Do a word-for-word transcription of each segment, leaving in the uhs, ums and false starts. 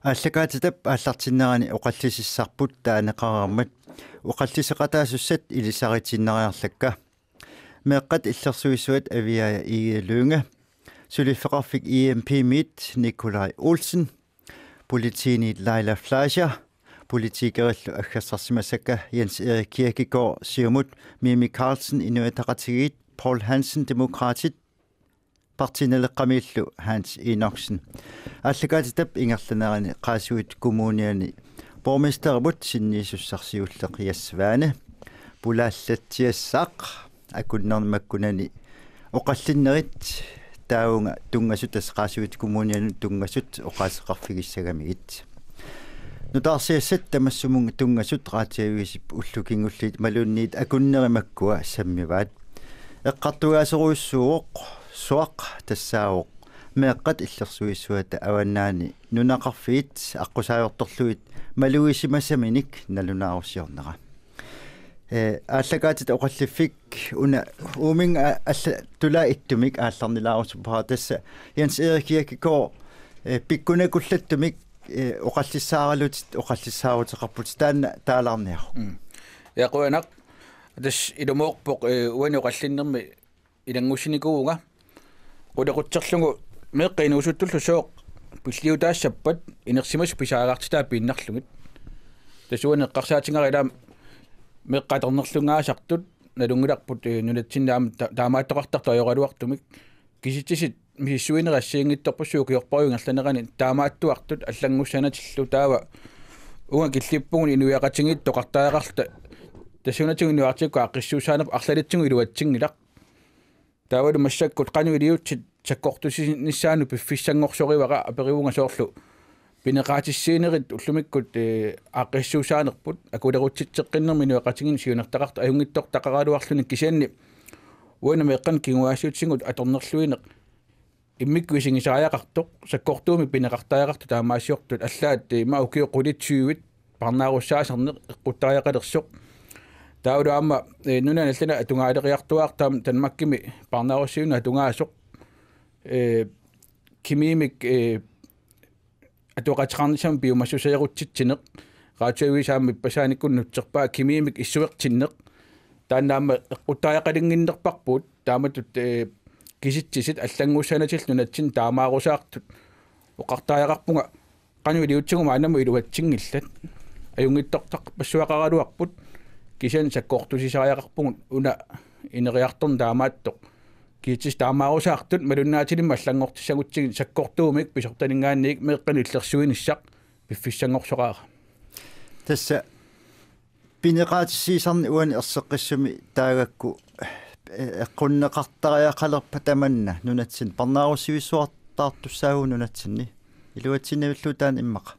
Aallakaatitap aallartinnerani oqallisissarput taaneqareermat oqalliseqataasussat ilisaritiinnariarlakka. Meeqqat illersuisuat Aviaja Egede Lynge, suliffeqarfik E M P-miit Nikolaj Olsen, politiinit Laila Fleischer, politikerillu aggersarsimasakka Jens Erik Kirkegaard Siumut, Mimi Karlsen Inuit Ataqatigiit, Poul Hansen Demokraatit, Partii Naleqqamillu Hans Enoksen. Aallakaatitap ingerlanerani Qaasuit Kommuniani borgmesterimut sinniisussaq siulleq Jes Svane pulaallatsiassaq akunnerni makkunani oqallinnerit taavunga tunngasut, tassa Qaasuit Kommunianut tunngasut oqaaseqarfigissagamigit. Nutaarsiassat tamassumunnga tunngasut radiuisip ullut kingulliit imaluunniit akunneri makkua sammivaat. Eqqartugaasorujussuuvoq suaq tassaavoq meeqqat illersuisuata avannaani nunaqarfiit aqqusaajortorlugit malugisimasuminik nalunaarusiornera. Eh, aallakaatitap oqalliffik una uuminnga a-, alla-, tulaa ittumik aallarnilaarusuppara, tassa Jens Erik Kirkegaard, eh, pikkunakullattumik, eh, oqallissaaralutit oqallissaaruteqarputit, taanna taalaarniaruk. Mm. Ja, qujanaq. Tassa ilumoorpoq, eh, uani oqallinnermi ilanngussinikuuvunga. Qulequtserlugu meeqqat inuusuttullu sooq pilliutaassappat inersimasut pisariaqartitaat piinnarlugit. Tassa uani eqqarsaatigaara ilaa meeqqat atornerlunngaasartut nalunngilarput, eh, nunatsinni aamma ta-, taamaattoqartartut ajoraluartumik. Kisitsisit misissuinerit assigiinngitsorpassuit ukiorpassuit ingerlaneranni taamaattuartut allanngussaanatillu, taava uunga killippugut inuiaqatigiit toqartariaqarluta tassuunatsinnut inuiaqatigiikkut aaqqissuussaanerput arlalitsigut iluatsinngilaq. Taavalu massakkut qanoq iliuutsit sakkortusinissaannut piffissanngorsorivaat, aperivunga soorlu pineqaatissiinerit ullumikkut, eh, aaqqissuussaanerput akulerutsitseqqinnermi inuiaqatigiinni siunertaqartoq ajunngitsortaqaraluarluni, kisianni uani meeqqanik kinguaassiutigut atornerluineq immikkut isigisariaqartoq, sakkortuumik pineqartariaqartut taamaasiortut allaat, eh, immaqa ukiut qulit tyvit parnaarussaasarneq eqquttariaqalersoq. Taavalu aamma, eh, nunani allani atugaaleriartuaartoq aamma Danmarkimi parnaarussivinut atugaasoq, eh, kimiimik, eh, atoqateqarnissamut piumassuseerutsitsineq, radiuaviisa aamma ippassaanikkut nutserpaa, kimiimik issuertinneq, taanna aamma eqquttariaqalinnginnerparput, taamatut, eh, kisitsisit allanngussaanatillu nunatsinni taamaarusaartut. Oqartariaqarpunga qanoq iliuutsigu maannamut iluatsinngillat. Ajunngitsortarpassuaqaraluarput, kisianni sakkortusisariaqarpugut una ineriartorneq taamaattoq. Kisitsisit taamaarusaartut malunnaatilimmik allanngortissagutsigit sakkortuumik pisortaninngaanniit meeqqanut illersuinissaq piffissanngorsoraara. Tassa pineqaatissiisarneq uani erseqqissumi taagakku, eh, eqqunneqartariaqalerpat tamanna nunatsinni parnaarussivissuartaartussaavugut nunatsinni. Iluatsinnavillugu taanna immaqa.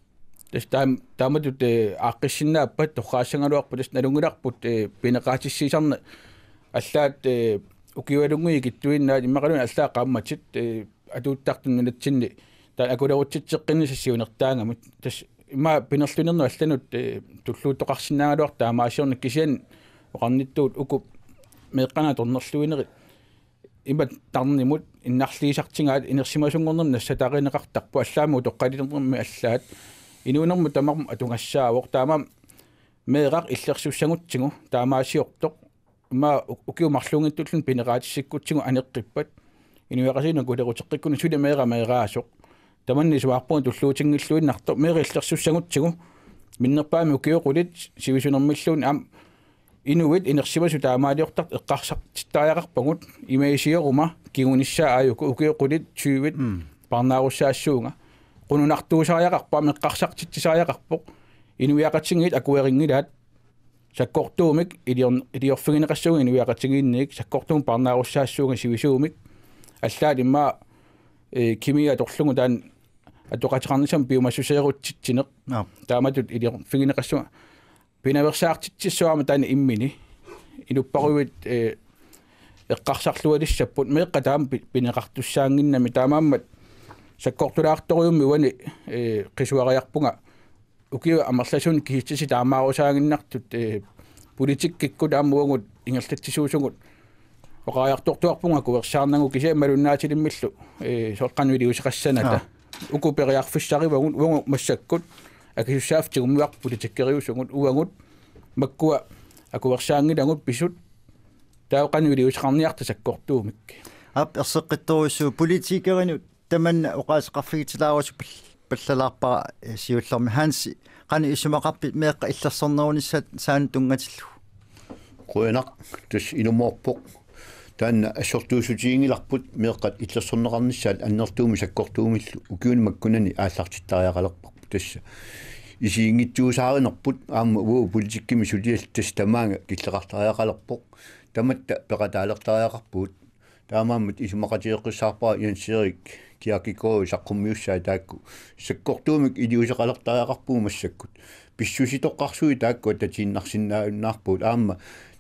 Tassa taam-, taamatut, eh, aaqqissinnaappat torraassagaluarpoq, tassa nalunngilarput, eh, pineqaatissiisarneq allaat, eh, ukiualunnguit ikittuinnaat immaqaluunniit allaat qaammatit, eh, atuuttartut nunatsinni taanna akulerutsitseqqinnissaq siunertaagamik. Tassa immaqa pinerlunernut allanut, eh, tulluuttoqarsinnaagaluartoq taamaasiorneq, kisianni oqarnittut uku meeqqanut atornerluinerit ima tarnimut innarliisartigaat inersimasunngornermi nassatarineqartarput, allaammi utoqqalinermi allaat. Inuunermut tamarmut atugassaavoq, taamaammat meeraq illersussagutsigu taamaasiortoq. Immaqa u-, ukiut marluunngitsulluunniit pineqaatissikkutsigu aneqqippat inuiaqatigiinnut akuleruteqqikkunik suli meeraq meeraasoq. Tamanna isumaqarpunga tulluutinngilluinnartoq, meeraq illersussagutsigu minnerpaamik ukiut qulit sivisunermilluunniit aamma inuit inersimasut taamaaliortartut eqqarsartittariaqarpagut, imaasioruma kingunissaa aajuku ukiut qulit tyvit Mm. parnaarussaassuunga. Qununartuusariaqarpoq aamma eqqarsartitsisariaqarpoq. Inuiaqatigiit akuerinngilaat sakkortuumik ilior-, iliorfigineqassagunik inuiaqatigiinniit, sakkortuumik parnaarussaassuunga sivisuumik. Allaat immaqa, eh, kimiit atorlugu taanna atoqateqarnissamut piumassuseerutsitsineq. Aap. Taamatut iliorfigineqassaaq. Pinaveersaartitsissuarmik taanna immini. Inuppassuit, eh, eqqarsarlualissapput meeqqat taama pi-, pineqartussaannginnami, taamaammat sakkortulaartorujussuarmik uani, eh, qisuariarpunga ukiut amerlasuunik kisitsisit taamaarusaaginnartut, eh, politikkikkut aamma uagut ingerlatsisuusugut Oqariartortuarpunga akuersaarnagu kisianni malunnaatilimmillu, ee, soorlu qanoq iliuuseqassanata. Aa. Uku periarfissarivagut uagut massakkut akisussaaffigut politikkeriusugut uagut makkua akuersaanngilagut pisut taava qanoq iliuuseqarniarta sakkortuumik. Aap, erseqqittorujussuuvoq politikerinut tamanna oqaaseqarfigitilaarusupallalaarpara, eh, siullermik. Hansi, qanoq isumaqarpit meeqqat illersornerunissaat saanut tunngatillugu? Qujanaq, tassa ilumoorpoq. Taanna assortuussutiginngilarput meeqqat illersorneqarnissaat annertuumik sakkortuumillu ukiuni makkunani aallartittariaqalerparput tassa. Isiginngitsuusaarinerput aamma uagut politikkimi suliallit tassa tamaanga killeqartariaqalerpoq. Tamatta peqataalertariaqarpugut. Taamaammat isumaqatigeeqqissaarpara Jens Erik Kierkegaard saqqummiussaat taakku. Sakkortuumik iliuuseqalertariaqarpugut massakkut. Pissusitoqqarsuit taakku atatiinnarsinnaajunnaarpugut aamma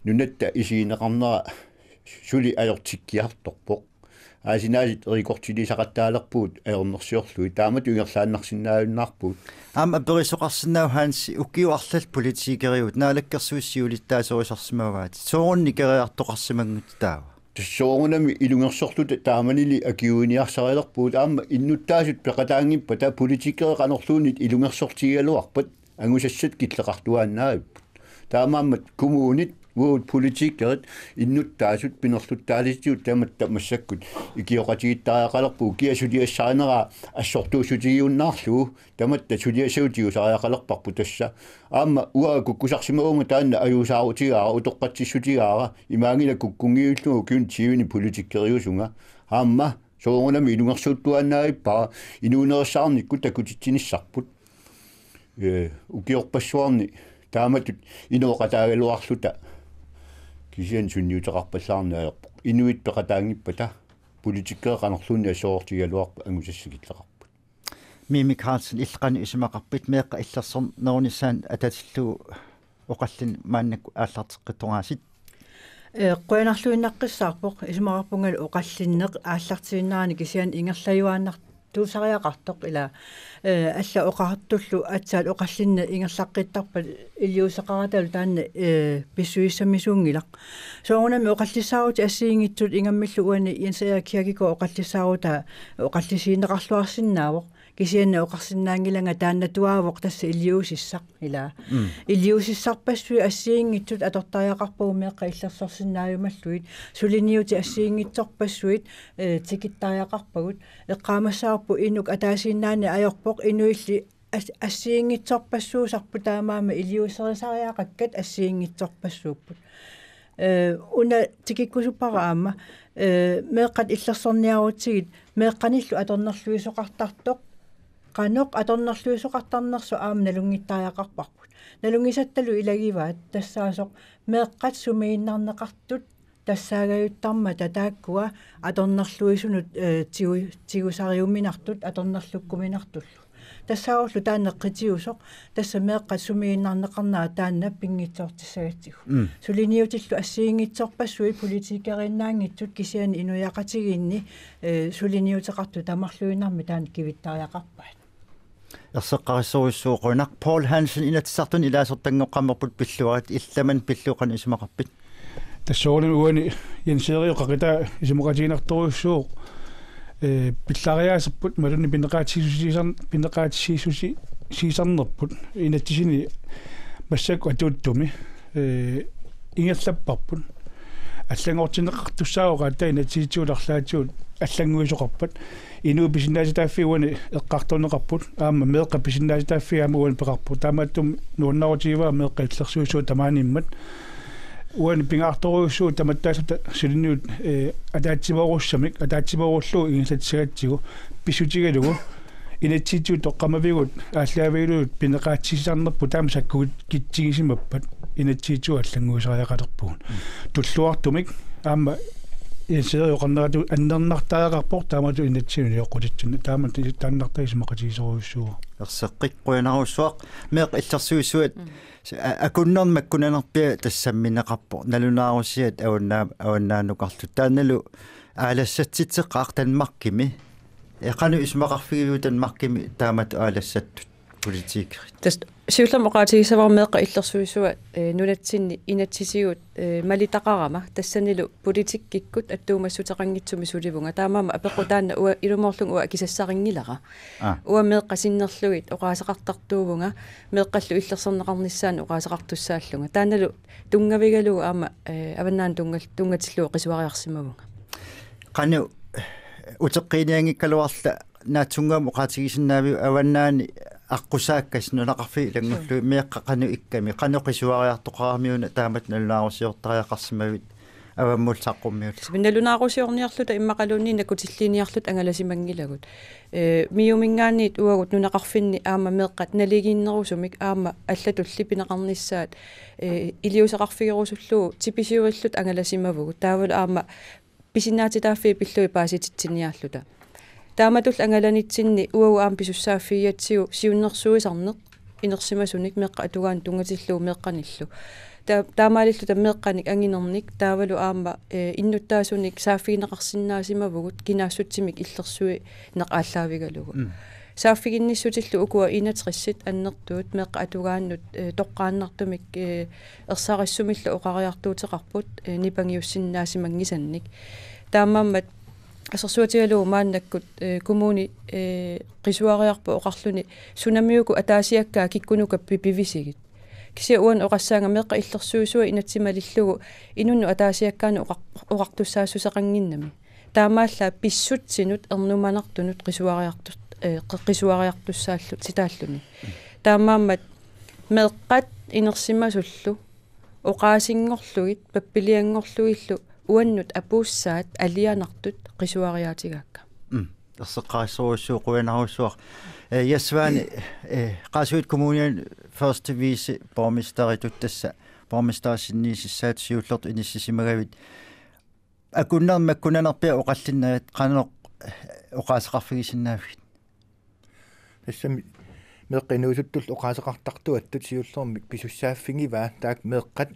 nunatta isigineqarnera suli ajortikkiartorpoq. Aasinaasat erikortilisaqattaalerpugut ajornersiorlugit taamatut ingerlaannarsinnaajunnaarpugut. Aamma aperisoqarsinnaavoq Hansi, ukiut arlallit politikeriuvutit, Naalakkersuisut siulittaasorisarsimavaatit. Soorunami keriartoqarsimanngitsoq taava? Tassa soorunami ilungersorluta taamanili akiuiniarsarilerpugut aamma innuttaasut peqataanngippata politikerit qanorluunniit ilungersortigigaluarpat angusassat killeqartuaannaavipput. Taamaammat kommunit uagut politikerit innuttaasut pinerluttaalitigut tamatta massakkut ikioqatigiittariaqalerpugut kia suliassarineraa assortuussutigiunnaarlugu tamatta suliassatigut tigusariaqalerparput tassa. Aamma uanga kukkusarsimaguma taanna ajuusaarutigaara utoqqatsissutigaara imaanngilaq kukkunngivillugu ukiuni tyveni politikeriusunga. Aamma soorunami ilungersuuttuaannaavippara inuunerissaarnikkut takutitsinissarput. Ee, ukiorpassuarni taamatut inooqataagaluarluta kisianni sunniuteqarpallaarneq ajorpoq. Inuit peqataanngippata politikerit qanorluunniit assortigigaluarpat angusassat killeqarput. Mimi Karlsen, illit qanoq isumaqarpit meeqqat illersornerunissaannut atatillugu oqallinneq maannakkut aallarteqqittoraasiit? Ee, qujanarluinnaqqissaarpoq, isumaqarpungalu oqallinneq aallartiinnarani kisianni ingerlajuaannartuusariaqartoq ila, ee, alla oqartullu aatsaat oqallinneq ingerlaqqittarpat iliuuseqaratalu taanna, ee, pissusissamisuunngilaq. Soorunami oqallissaarutit assigiinngitsut ingammillu uani Jens Erik Kierkegaard oqallissaarutaa oqallisigineqarluarsinnaavoq. Kisianni oqarsinnaanngilanga taanna tuaavoq tassa iliuusissaq ilaa. Mm. Iliuusissarpassuit assigiinngitsut atortariaqarpagut meeqqat illersorsinnaajumallugit. Suliniutit assigiinngitsorpassuit, ee, tikittariaqarpagut. Eqqaamassavarput inuk ataasiinnaanneq ajorpoq inuilli as-, assigiinngitsorpassuusarput taamaammat iliuuserisariaqakkat assigiinngitsorpassuupput. Ee, una tikikkusuppara aamma, ee, meeqqat illersorniarutsigit meeqqanillu atornerluisoqartartoq, qanoq atornerluisoqartarnersoq aamma nalunngittariaqarparput. Nalunngisattalu ilagivaat tassaasoq meeqqat sumiinnarneqartut tassaagajuttarmata taakkua atornerluisunut, ee, tigu-, tigusariuminartut, atornerlukkuminartullu. Tassaavorlu taanna qitiusoq, tassa meeqqat sumiinnarneqarnerat taanna pinngitsoortissagatsigu. Mm. Suliniutillu assigiinngitsorpassuit politikeriinnaanngitsut kisianni inuiaqatigiinni, ee, suliniuteqartut tamarluinnarmik taanna kivittariaqarpaat. Erseqqarissorujussuuvoq, qujanaq. Poul Hansen, Inatsisartuni ilaasortanngoqqammerput pilluarit, illit tamanna pillugu qanoq isumaqarpit? Tassa soorunami uani Jens Erik qaqitaa isumaqatiginartorujussuuvoq, ee, pillariaaserput imaluunniit pineqaatissusiisarn-, pineqaatissusiisarnerput inatsisini massakkut atuuttumi, ee, ingerlapparput. Allanngortinneqartussaavoq aatsaat inatsisitigut arlaatigut allannguisoqarpat. Inuit pisinnaatitaaffii uani eqqartorneqarput. Aamma meeqqat pisinnaatitaaffii aamma uani peqarput. Taamaattumik nuannaarutigaara meeqqat illersuisuat tamaaniimmat. Uani pingaartorujussuuvoq tamattaasut suliniut, ee, ataatsimoorussamik, ataatsimoorullugu ingerlatissagatsigu, pissutigalugu, inatsisitigut toqqammavigut, aallaavigalugit pineqaatitsisarnerput taama sakkukitsigisimappat, inatsisitigut allannguisariaqalerpugut. Tulluartumik, aamma, Jens Erik oqarneratut annernartariaqarpoq, taamatut inatsisinut unioqqutitsinni, taama ti-, taannartaa isumaqatigisorujussuuvoq. Erseqqik, qujanarujussuaq, meeqqat illersuisuat, mm, s-, a-, akunnerni makkunnanerpiaq tassa sammineqarpoq, nalunaarusiat avannaa-, avannaanukartut. Taannalu aalassatsitseqaaq Danmarkimi. Ee, qanoq isumaqarfigiviuk Danmarkimi taamatut aalassattut? politikkerit. Tassa siullermik oqaatigissavara meeqqat illersuisuat, eh, nunatsinni inatsisitigut, eh, malitaqarama tassanilu politikkikkut attuumassuteqanngitsumik sulivunga. Taamaammat apeqqut taanna uanga ilumoorlunga uanga akisassarinngilara. Aa. Uanga meeqqat sinnerlugit oqaaseqartartuuvunga, meeqqallu illersorneqarnissaannut oqaaseqartussaallunga. Taannalu tunngavigalugu aamma, eh, avannaani tunngal-, tunngatillugu qisuariarsimavunga. Qanoq uteqqiinianngikkaluarluta naatsunnguamik oqaatigisinnaaviuk avannaani aqqusaakkat nunaqarfiit ilanngullugit meeqqat qanoq ikkami, qanoq qisuariartoqaramiuna taamatut nalunaarusiortariaqarsimavit avammut saqqummiullugu? Nalunaarusiorniarluta immaqaluunniit nakutilliiniarluta angalasimanngilagut. Eh, MIO-minngaanniit uagut nunaqarfinni aamma meeqqat naligiinnerusumik aamma allatulli pineqarnissaat, eh, iliuuseqarfigerusullugu tipisiuilluta angalasimavugut. Taavalu aamma pisinnaatitaaffii pillugit paasititsiniarluta. Taamatullu angalanitsinni uagut aamma pisussaaffigigatsigu siunnersuisarneq inersimasunik meeqqat atugaannut tunngatillugu meeqqanillu. Ta-, taamaalilluta meeqqanik anginernik taavalu aamma, eh, innuttaasunik saaffigineqarsinnaasimavagut kinaassutsimik illersuineq aallaavigalugu. Mm. Saaffiginnissutillu ukua enogtresit annertuut meeqqat atugaannut, eh, toqqaannartumik, eh, ersarissumillu oqariartuuteqarput, eh, nipangiussinnaasimanngitsunik. Taamaammat assersuutigalugu maannakkut, eh, kommuni, eh, qisuariarpoq oqarluni sunamiuku ataasiakkaat kikkunuka pi-, pivisigit. Kisianni uani oqassaanga meeqqat illersuisuat inatsit malillugu inunnut ataasiakkaanut oqar-, oqartussaassuseqannginnami. Taamaallaat pissutsinut ernumanartunut qisuariartus-, eh, qi-, qisuariartussaallu-, sitaalluni. Taamaammat meeqqat inersimasullu oqaasinngorlugit, pappilianngorlugillu uannut apuussaat alianartut qisuariaatigaakka. Mm. Erseqqarissorujussuuvoq, qujanarujussuaq. Eh, Jasvani, eh, Qaasuit Kommuniani første viceborgmesteritut tassa borgmesterip sinniisissaatut siullertut inissisimagavit. Akunnermi makkunanerpiaq oqallinnerit qanoq, eh, oqaaseqarfigisinnaavigit? Tassami meeqqat inuusuttullu oqaaseqartartuattut siullermik pisussaaffigivaa taakku meeqqat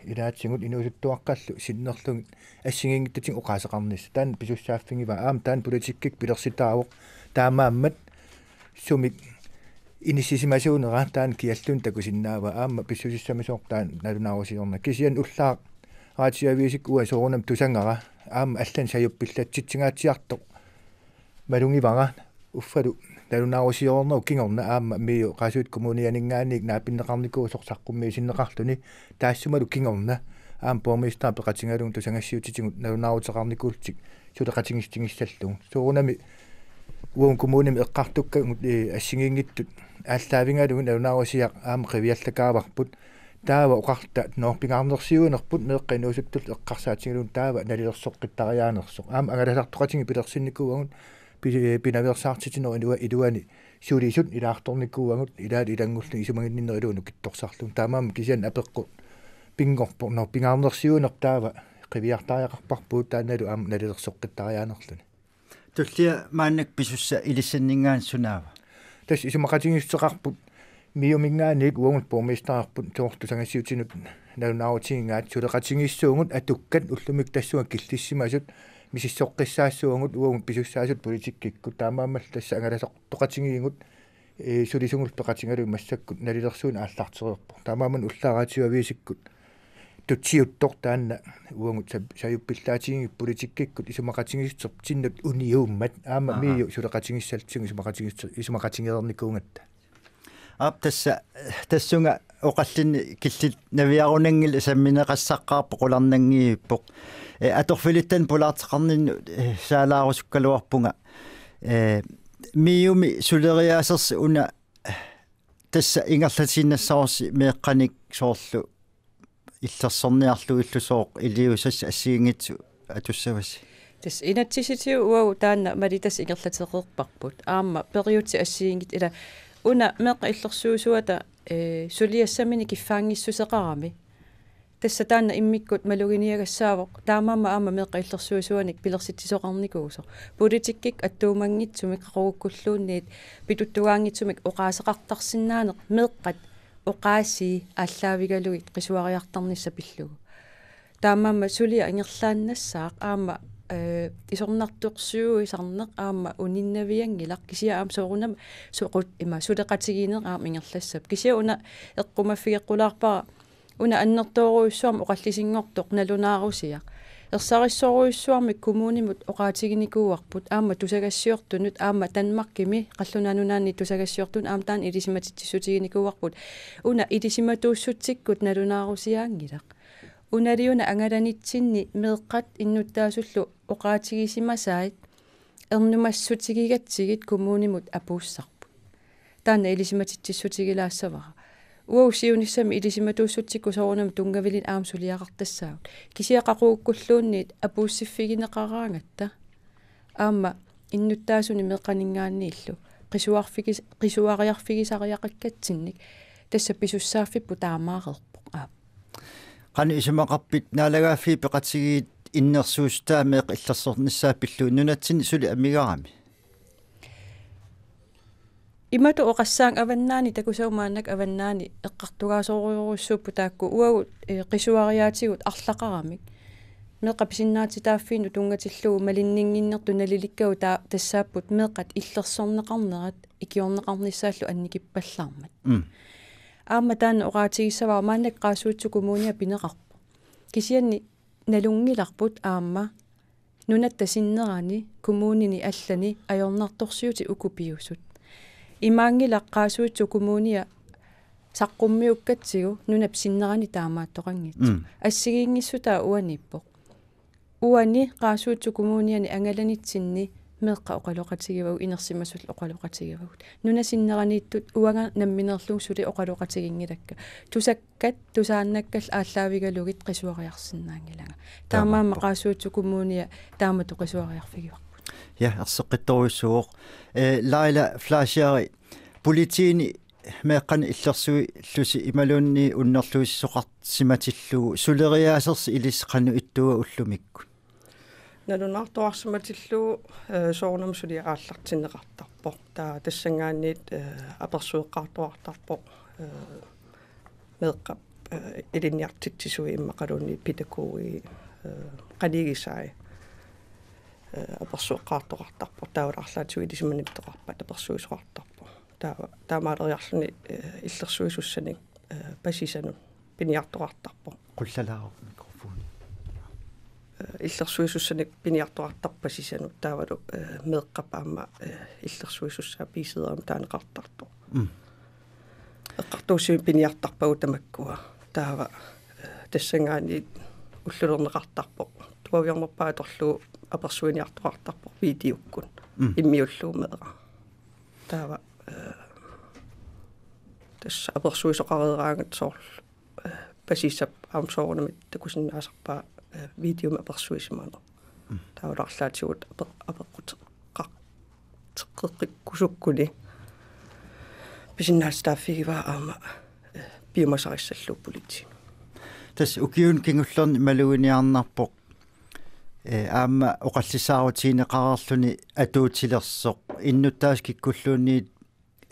ilaatigut inuusuttuaqqallu sinnerlugit assigiinngitsutigut oqaaseqarnissaq. Taanna pisussaaffigivaa, aamma taanna politikkikkut pilersitaavoq. Taamaammat sumik inissisimasuunera taanna kialluunniit takusinnaavaa, aamma pissusissamisoq taanna nalunaarusiorneq. Kisianni ullaaq Radioavisikkut uanga soorunami tusagara aamma allanik sajuppillaatsitsigaartiartoq malugivara, uffalu nalunaarusiornerup kingorna aamma MIO Qaasuit Kommunianinngaanniit naapinneqarnikuusoq saqqummiisinneqarluni, taassumalu kingorna aamma borgmesterip peqatigalugu tusagassiuutitigut nalunaaruteqarnikuullutik suleqatigiissigissallugu. Soorunami uagut kommunimi eqqartukkagut, eh, assigiinngitsut aallaavigalugit nalunaarusiaq aamma qiviallakaavarput. Taava oqarta, nå, pingaarnersiuinerput meeqqat inuusuttullu eqqarsaatigalugit taava nalilersoqqittariaanersoq. Aamma angalasartoqatigiit pilersinnikuuagut pi-, pinaveersaartitsinerup ilua-, iluani sulisut ilaartornikuuagut, ilaalu ilanngullugit isumaginninnerup iluani nukittorsarlugu. Taamaammat kisianni apeqqut pinngorpoq, nå, pingaarnersiuinerput taava qiviartariaqarparput, taannalu aamma nalilersoqqittariaanerluni. Tullia maannakkut pisussat ilissinninngaanniit sunaava? Tassa isumaqatigiissuteqarput MIO-minngaanniit uagut borgmesterput soorlu tusagassiuutinut nalunaarutigigaat suleqatigiissuugut atukkat ullumikkut tassunga killissimasut misissoqqissaassavagut uagut pisussaasut politikkikkut, taamaammallu tassa angalasartoqatigiigut, eh, sulisugullu peqatigalugit massakkut nalilersuineq aallartereerpoq. Taamaammat ullaaq Radioavisikkut tutsiuttoq taanna uagut sa-, sajuppillaatigigit politikkikkut isumaqatigiissuteqartinnut uniummat aamma Aha. MIO suleqatigiissallugu isumaqatigiissu-, isumaqatigereernikuugatta. Aap, tassa, tassunga oqallinneq killinnaviarunanngilaq, sammineqassaqqaarpoq, qularnanngivippoq. Eh, atorfilittannut pulaarteqarninnut, eh, saalaarusukkaluarpunga. Eh, MIO-mi suleriaasersi una tassa ingerlatiinnassavarsi meeqqanik soorlu illersorniarlugillu sooq iliuusasi assigiinngitsut atussavasi? Tassa inatsisitigut uagut taanna malittassat ingerlatereerparput. Aamma periutsit assigiinngitsut ila una meeqqat illersuisuata, eh, suliassaminik kiffaanngissuseqarami. Tassa taanna immikkut maluginiagassaavoq, taamaammat aamma meeqqat illersuisuanik pilersitsisoqarnikuusoq. Politikkikkut attuumanngitsumik qaqugukkulluunniit pituttugaanngitsumik oqaaseqartarsinnaaneq meeqqat oqaasii aallaavigalugit qisuariartarnissaq pillugu. Taamaammat suliaq ingerlaannassaaq aamma Ee, isornartorsiuisarneq aamma uninnavianngilaq, kisianni aamma soorunami soqut ima suleqatigiinneq aamma ingerlassappoq. Kisianni una eqqumaffigeqqulaarpara una annertoorujussuarmik oqallisinngortoq nalunaarusiaq. Ersarissorujussuarmik kommunimut oqaatiginikuuarput aamma tusagassiortunut aamma Danmarkimi Qallunaat Nunaanni tusagassiortunut aamma taanna ilisimatitsissutiginikuuarput. Una ilisimatuussutsikkut nalunaarusiaanngilaq. Unali una angalanitsinni meeqqat innuttaasullu oqaatigisimasai ernumassutigigatsigit kommunimut apuussarput. Taanna ilisimatitsissutigilaassavara. Uagut siunissami ilisimatuussutsikkut soorunami tunngavilinnut aamma suliaqartassaagut. Kisianni qaqugukkulluunniit apuussiffigineqaraangatta aamma innuttaasuni meeqqaninngaanniillu qisuarfigis-, qisuariarfigisariaqakkatsinnik tassa pisussaaffipput taamaareerpoq. Aap. Qanoq isumaqarpit Naalagaaffiit Peqatigiit innersuussutaa meeqqat illersornissaat pillugu nunatsinni suli amigarami? Imatut oqassaanga avannaani takusavut maannakkut avannaani eqqartugaasorujussuupput taakku uagut, ee, qisuariaatigut arlaqaramik. Meeqqat pisinnaatitaaffiinut tunngatillugu malinninnginnertut nalilikkagut taa-, tassaapput meeqqat illersorneqarnerat ikiorneqarnissaallu annikippallaarmat. Mm. Aamma taanna oqaatigissavara maannakkut Qaasuitsup Kommunia pineqarpoq. Kisianni nalunngilarput aamma nunatta sinnerani kommunini allani ajornartorsiutit uku piusut. Imaanngilaq Qaasuitsup Kommunia saqqummiukkatsigu nunap sinnerani taamaattoqanngitsoq. Mm. Assigiinngissutaa uaniippoq. Uani Qaasuitsup Kommuniani angalanitsinni meeqqat oqaloqatigivagut, inersimasullu oqaloqatigivagut. Nunap sinneraniittut uanga nammineerlunga suli oqaloqatiginngilakka. Tusakkat, tusaannakkallu aallaavigalugit qisuariarsinnaanngilanga. Taamaammat Taamaappoq. Qaasuitsup Kommunia taamatut qisuariarfigivarput. Ja, erseqqittorujussuuvoq. Ee, Laila Fleischer, politiini meeqqanik illersuillusi imaluunniit unnerluissisoqarsimatillugu suleriaasersi ilissi qanoq ittuua ullumikkut? Nalunaartorsimatillugu, ee, soorunami suliaq aallartinneqartarpoq. Taava tassanngaanniit, ee, apersueqqaartuartarpoq, ee, meeqqat, ee, ilinniartitsisui immaqaluunniit pædagogii, ee, qanigisai, ee, apersueqqaartoqartarpoq. Taava arlaatigut ilisimanittoqarpat apersuisoqartarpoq. Taava taamaaleriarluni, ee, illersuisussanik, ee, pasisanut piniartoqartarpoq. Qullalaaruk mikrofoni. Ee, illersuisussanik piniartoqartarpoq pasisanut taavalu, ee, meeqqap aamma, ee, illersuisussaa piiseeramik taaneqartartoq. Mm. Eqqartuussivimmik piniartarpagut tamakkua. Taava, ee, tassanngaanniit ullulerneqartarpoq. Tuaviornerpaaq atorlugu apersuiniartoqartarpoq videokkut. Mm. Immiullugu meeraq. Taava, ee, tassa apersuisoqareeraangat soorlu, ee, pasisap aamma soorunami takusinnaasarpaa, ee, videomik apersuisimaneq. Mm. Taava arlaatigut ape-, apeqquteqqar-, teqqeqqikkusukkuni pisinnaatitaaffigivaa aamma, ee, piumasarissallugu politiinut. Tassa ukiuni kingullerni maluginiarnarpoq. Ee, aamma oqallisaarutigineqareerluni atuutilersoq. Innuttaasut kikkulluunniit,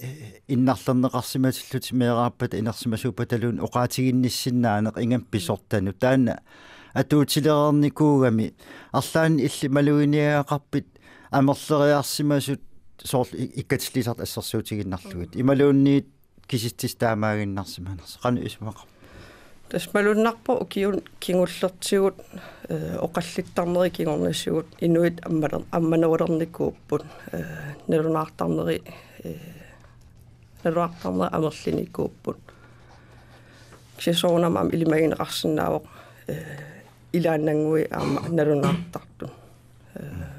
ee, innarlerneqarsimatillutik meeraappata inersimasuuppataluunniit oqaatiginnissinnaaneq ingammik pisortanut. Taanna atuutilereernikuugami arlaannik illit maluginiagaqarpit amerleriarsimasut soorlu i-, ikkatillisartut assersuutigiinnarlugit. Imaluunniit kisitsisitaamaaginnarsimanersoq. Qanoq isumaqarpa? Tassa malunnarpoq ukiuni kingullertigut, ee, oqallittarneri kingornatigut inuit ammaler-, ammanerulernikuupput, ee, nalunaartarneri, ee, nalunaartarneri amerlinikuupput. Kisianni soorunami aamma ilimagineqarsinnaavoq, ee, ilaannannguit aamma nalunaartartut. Ee,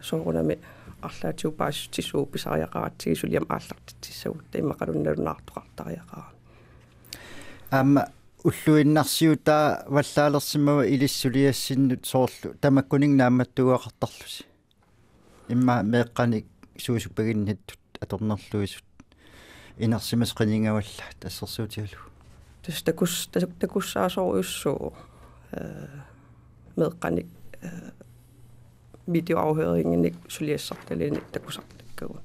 soorunami arlaatigut paasissutissat pisariaqaratsigit suliamik aallartitsissagutta immaqaluunniit nalunaartoqartariaqarami. Aamma ulluinnarsiutaavallaalersimava ilissi suliassinnut soorlu tamakkuninnga naammattuugaqartarlusi. Immaqa meeqqanik suusuppaginnittut atornerluisut inersimasut qinigavallaatit assersuutigalugu. Tassa takus-, ta-, takussaasorujussuuvoq, ee, meeqqanik, ee, videoafhøringinik suliassartaliinik takusartakkagut.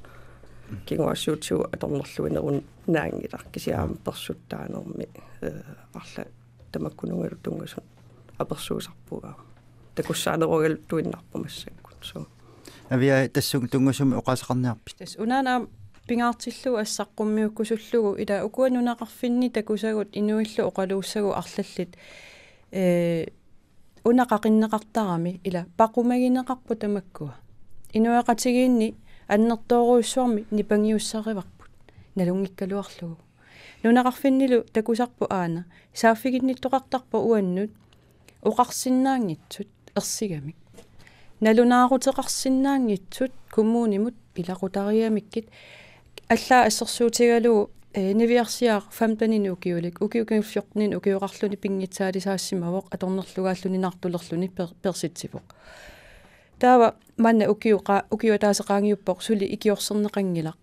Kinguaassiuutigut atornerluinerup naanngilaq kisianni aamma persuttaanermi, ee, arlaat tamakkununngalu tunngasut apersuisarpugut aamma. takussaanerugaluttuinnarpoq massakkut. So. Aviaja, tassunga tunngasumik oqaaseqarniarpit? Tassa unaana pingaartillugu assaqqummiukkusullugu, ila ukua nunaqarfinni takusagut inuillu oqaluussagut arlallit, ee, una qaqinneqartarami ila paqumagineqarput tamakkua. Inuiaqatigiinni annertoorujussuarmik nipangiussarivarput nalunngikkaluarlugu. Nunaqarfinnilu takusarput aana saaffiginnittoqartarpoq uannut oqarsinnaanngitsut ersigamik. Nalunaaruteqarsinnaanngitsut kommunimut ilaqutariigamikkit. Allaat assersuutigalugu, eh, niviarsiaq femteninik ukiulik, ukiut kingulliit fjorteninik ukioqarluni pinngitsaalisaassimavoq, atornerlugaalluni naartulerluni per-, persitsivoq. Taava manna ukioqa-, ukiup ataaseq qaangiuppoq suli ikiorserneqanngilaq.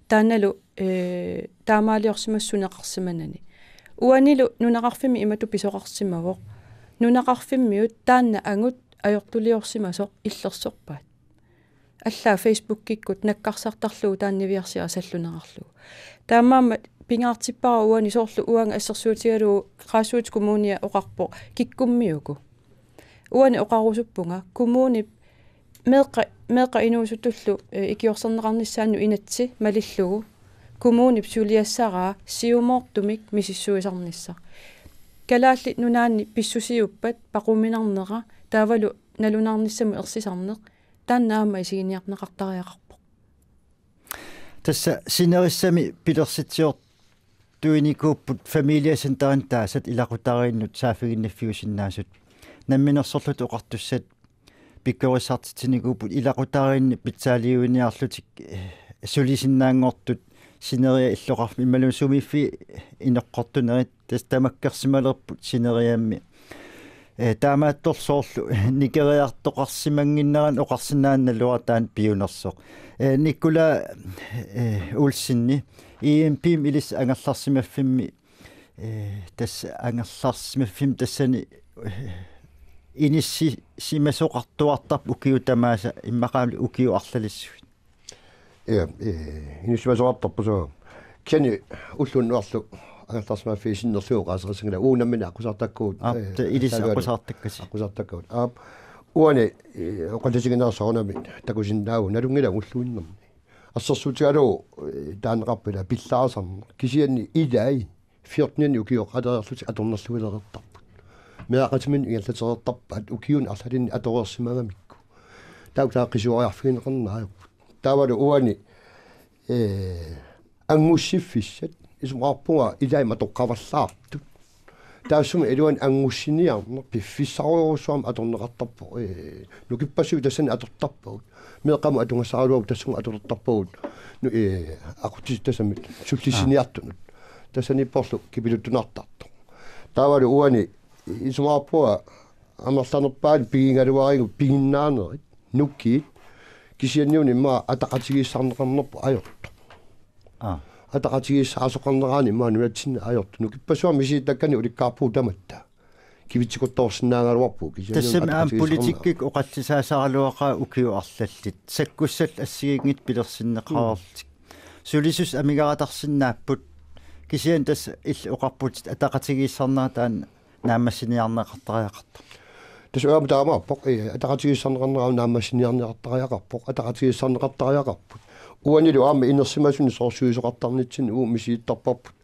Taannalu, eh, taamaaliorsimasoq suneqarsimanani. Uanilu nunaqarfimmi imatut pisoqarsimavoq. Nunaqarfimmiut taanna angut ajortuliorsimasoq illersorpaat. Allaat Facebookikkut nakkarsartarlugu taanna niviarsiaq salluneqarlugu. Taamaammat pingaartippara uani soorlu uanga assersuutigalugu Qaasuitsup Kommunia oqarpoq kikkummiuku. Uani oqarusuppunga kommunip meeqqat, meeqqat inuusuttullu, eh, ikiorserneqarnissaannut inatsit malillugu kommunip suliassaraa siumoortumik misissuisarnissaq. Kalaallit Nunaanni pissusiuppat paquminarnera taavalu nalunaarnissamut ersisarneq taanna aamma isiginiarneqartariaqarpoq. Tassa sinerissami pilersitsiortuinikuupput familiecenterini taasat ilaqutariinnut saaffiginniffiusinnaasut. Namminersorlutik oqartussat pikkorissartitsinikuupput ilaqutariinni pitsaaliuiniarlutik, eh, sulisinnaanngortut sineriak illoqarfimmi imaluunniit sumiiffiit inoqqortunerit tassa tamakkersimalerput sineriammi. Eh, taamaattorli soorlu nikeriartoqarsimannginnerani oqarsinnaaneq naluara taanna piunersoq. Eh, Nikolaj, eh, Olsenip I M P-mi ilissi angerlarsimaffimmi, eh, tassa angerlarsimaffimmi tassani, eh, inissisimasoqartuartarpoq ukiut tamaasa immaqaami ukiut arlalissuit. Ja, eh, inissisimasoqartarpoq suu. Kisianni ulloq unnuarlu angerlarsimaffiit sinnerlugit oqaaseqassanngilanga. Uagut nammineq aqqusaartakkagut, aap, eh, ta ilissi taavalu aqqusaartakkasi. Aqqusaartakkagut. Aap, uani, eh, oqallisigineqartarami takusinnaavugut nalunngilanga ulluinnarni. Assersuutigalugu, eh, taaneqarpoq ila pillaarisarneq. Kisianni ilai fjorteninik ukioqalereerlutik atornerluilereertarput. Meeraqatiminnut ingerlatereertarpaat ukiuni arlalinni atoreersimagamikku. Taakku taava qisuariarfigineqarneq ajorput. Taavalu uani, eh, anngussiffissat isumaqarpunga ilaat matoqqavallaartut. Taassuma iluani anngussiniarneq piffissarujussuarmik atorneqartarpoq. Eh, nukippassuit tassani atortarpagut. Meeqqamut atugassaraluarput tassunga atortarpagut. Nu, eh, aqutsisut tassami sullissiniartunut. Tassaniipporlu kipiluttunartartoq. Taavalu uani isumaqarpunga amerlanerpaat pigigaluarigut piginnaanerit, nukiit, kisianniuna immaqa ataqatigiissaarneqarnerput ajortoq. Aa. Ataqatigiissaasoqarneraani immaqa nunatsinni ajortoq. Nukippassuarni misilittakkani ulikkaarpugut tamatta. Kivitsikuttoorsinnaagaluarpugut kisianniuna tassami aamma ataqatigiissaarnera. Politikkikkut oqallisaasaraluaqaat ukiut arlallit. Sakkussallu assigiinngitsut pilersinneqareerlutik. Sulisussat amigaartarsinnaapput. Kisianni tassa illit oqarputit ataqatigiissaarnera taanna naammassiniarneqartariaqartoq. Tassa uanga taamaappoq, eh, ataqatigiissaarneqarnera naammassiniarneqartariaqarpoq, ataqatigiissaarneqartariaqarput. Uanilu aamma inersimasuni soorsuisoqartarnitsinni uagut misilittarparput.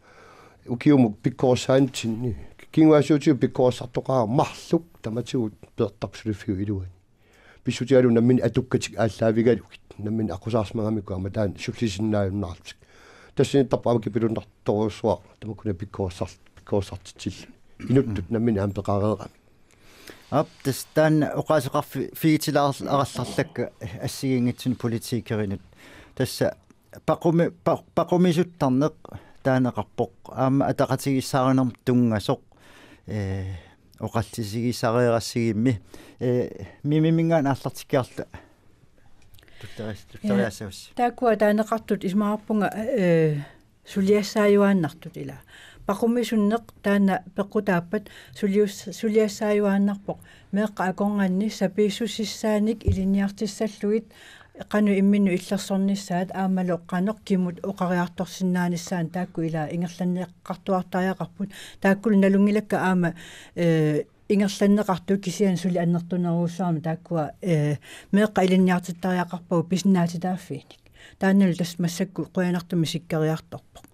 Ukiumut pikkorissaanitsinni. Kinguaassiuutitigut pikkorissartoqaaq marluk tamatigut peertarput suliffiup iluani. Pissutigalugu nammineq atukkatik aallaavigalugit. Nammineq aqqusaarsimagamikku aamma taanna sullisinnaajunnaarlutik. Tassaniittarput aamma kipiluttartorujussuaq tamakkuninnga pikkorissar-, pikkorissartitsilluni. Inuttut nammineq aamma peqareeramik. Aap, tassa taanna oqaaseqarfi-, figitilaarallarlakka assigiinngitsunik politikerinut. Tassa paqumi-, pa-, paqumisuttarneq taaneqarpoq. Aamma ataqatigiissaarinermut tunngasoq, eh, oqallisigisareerassigamik. Eh, Mimiminngaanniit aallartikkiarluta. Tullerias-, tulleriassavassi. Taakkua taaneqartut isumaqarpunga, eh, suliassaajuaannartut ila. Paqumisunneq taanna peqqutaappat sulius-, suliassaajuaannarpoq. Meeqqat akornanni sapiissussissaanik ilinniartissallugit qanoq imminnut illersornissaat aammalu qanoq kimut oqariartorsinnaanissaanut taakku ila ingerlanneqartuartariaqarput. Taakkulu nalunngilakka aamma, eh, ingerlanneqartut kisianni suli annertunerujussuarmik taakkua, eh, meeqqat ilinniartittariaqarpagut pisinnaatitaaffiinik. Taannalu tassa massakkut qujanartumik sikkeriartorpoq.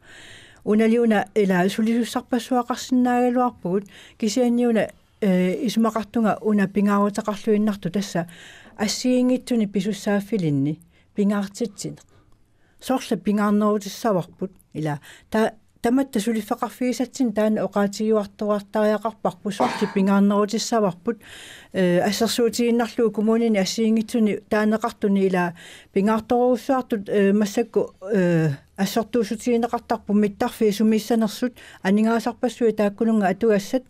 Unali una ila sulisussarpassuaqarsinnaagaluarpugut kisianni una, eh, isumaqartunga una pingaaruteqarluinnartoq tassa assigiinngitsunik pisussaaffilinnik pingaartitsineq. Soorlu pingaarnerutissavarput ila ta-, tamatta suliffeqarfigisatsinnik taanna oqaatigiuartuartariaqarparput soorlu pingaarnerutissavarput, eh, assersuutigiinnarlugu kommunini assigiinngitsuni taaneqartuni ila pingaartorujussuartut, eh, massakkut, eh, assortuussutigineqartarput mittarfiit sumiissanersut aningaasarpassuit taakkununnga atugassat,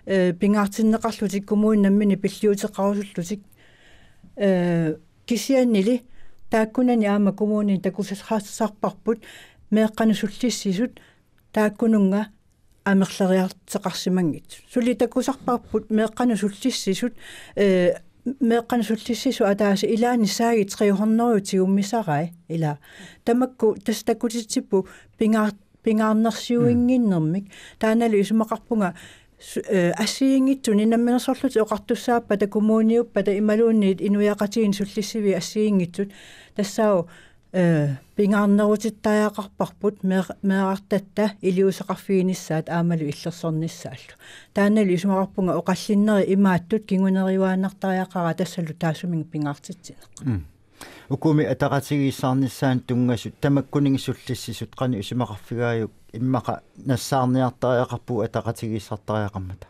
eh, pingaartinneqarlutik kommuni nammineq pilliuteqarusullutik. Eh, kisiannili taakkunani aamma kommunini takusarparput meeqqanut sullissisut taakkununnga amerleriartoqarsimanngitsut. Suli takusarparput meeqqanut sullissisut, eh, meeqqanut sullissisut ataaseq ilaanni saagit tre hundrede tigummisarai ila. Tamakku tassa takutitsipput pingaar-, pingaarnersiuinnginnermik. Taannalu isumaqarpunga su-, eh, assigiinngitsuni namminersorlutik oqartussaappata kommuniuppata imaluunniit inuiaqatigiinni sullissivii assigiinngitsut. Tassaavoq, eh, pingaarnerutittariaqarparput meer-, meerartatta iliuuseqarfiginissaat aammalu illersornissaallu. Taannalu isumaqarpunga oqallinnerit imaattut kinguneriuaannartariaqaraat tassalu taassuminnga pingaartitsineq. Mm. Ukumi ataqatigiissaarnissaanut tunngasut tamakkuninnga sullissisut qanoq isumaqarfigaajuk immaqa nassaarniartariaqarpugut ataqatigiissartariaqarmata?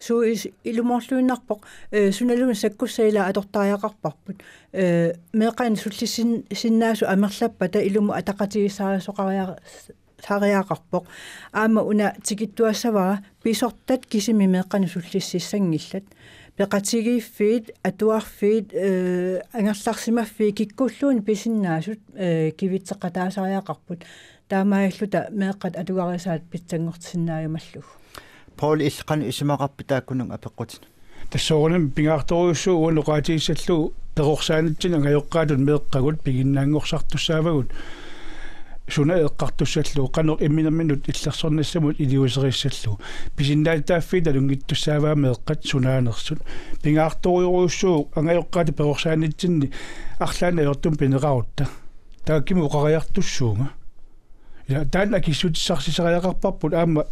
Suu is-, ilumoorluinnarpoq, eh, sunaluunniit sakkussat ila atortariaqarparput. Eh, meeqqanut sullissin-, sinnaasut amerlappata ilumut ataqatigiissaarisoqaria-, -sariaqarpoq. Aamma una tikittuassavara pisortat kisimik meeqqanut sullississanngillat. Peqatigiiffiit, atuarfiit, eh, angerlarsimaffiit kikkulluunniit pisinnaasut, eh, kivitseqataasariaqarput. Taamaalilluta meeqqat atugarisaat pitsanngortissinnaajumallugu. Paul, illit qanoq isumaqarpit taakkununnga apeqqutit? Tassa soorunami pingaartorujussuuvoq uani oqaatigissallugu perorsaanitsinni angajoqqaatut meeqqagut piginnaanngorsartussaavagut suna eqqartussallugu qanoq imminerminut illersornissamut iliuuseriissallugu. Pisinnaatitaaffiit nalunngittussaavaa meeqqat sunaanersut. Pingaartorujussuuvoq angajoqqaatut perorsaanitsinni arlaannik ajortumik pineqarutta. Taakku oqariartussuunga. Ja, taanna akissutissarsiarisariaqarparput aamma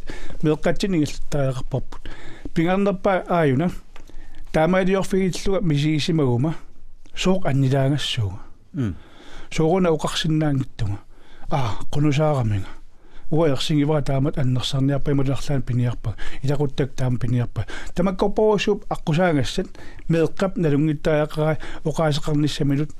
meeqqatsinnik ingerlattariaqarparput. Pingaarnerpaaq aajuna. Taamaaliorfigillunga misigisimaguma. Sooq annilaagassuunga. Mm. Sooruna oqarsinnaanngitsunga. Aa, qunusaaraminga. Uanga ersigivara taamatut annersarniarpara imaluunniit arlaannik piniarpara. Ilaquttakka taama piniarpara. Tamakkorpassuupput aqqusaagassat meeqqap nalunngittariaqarai oqaaseqarnissaminut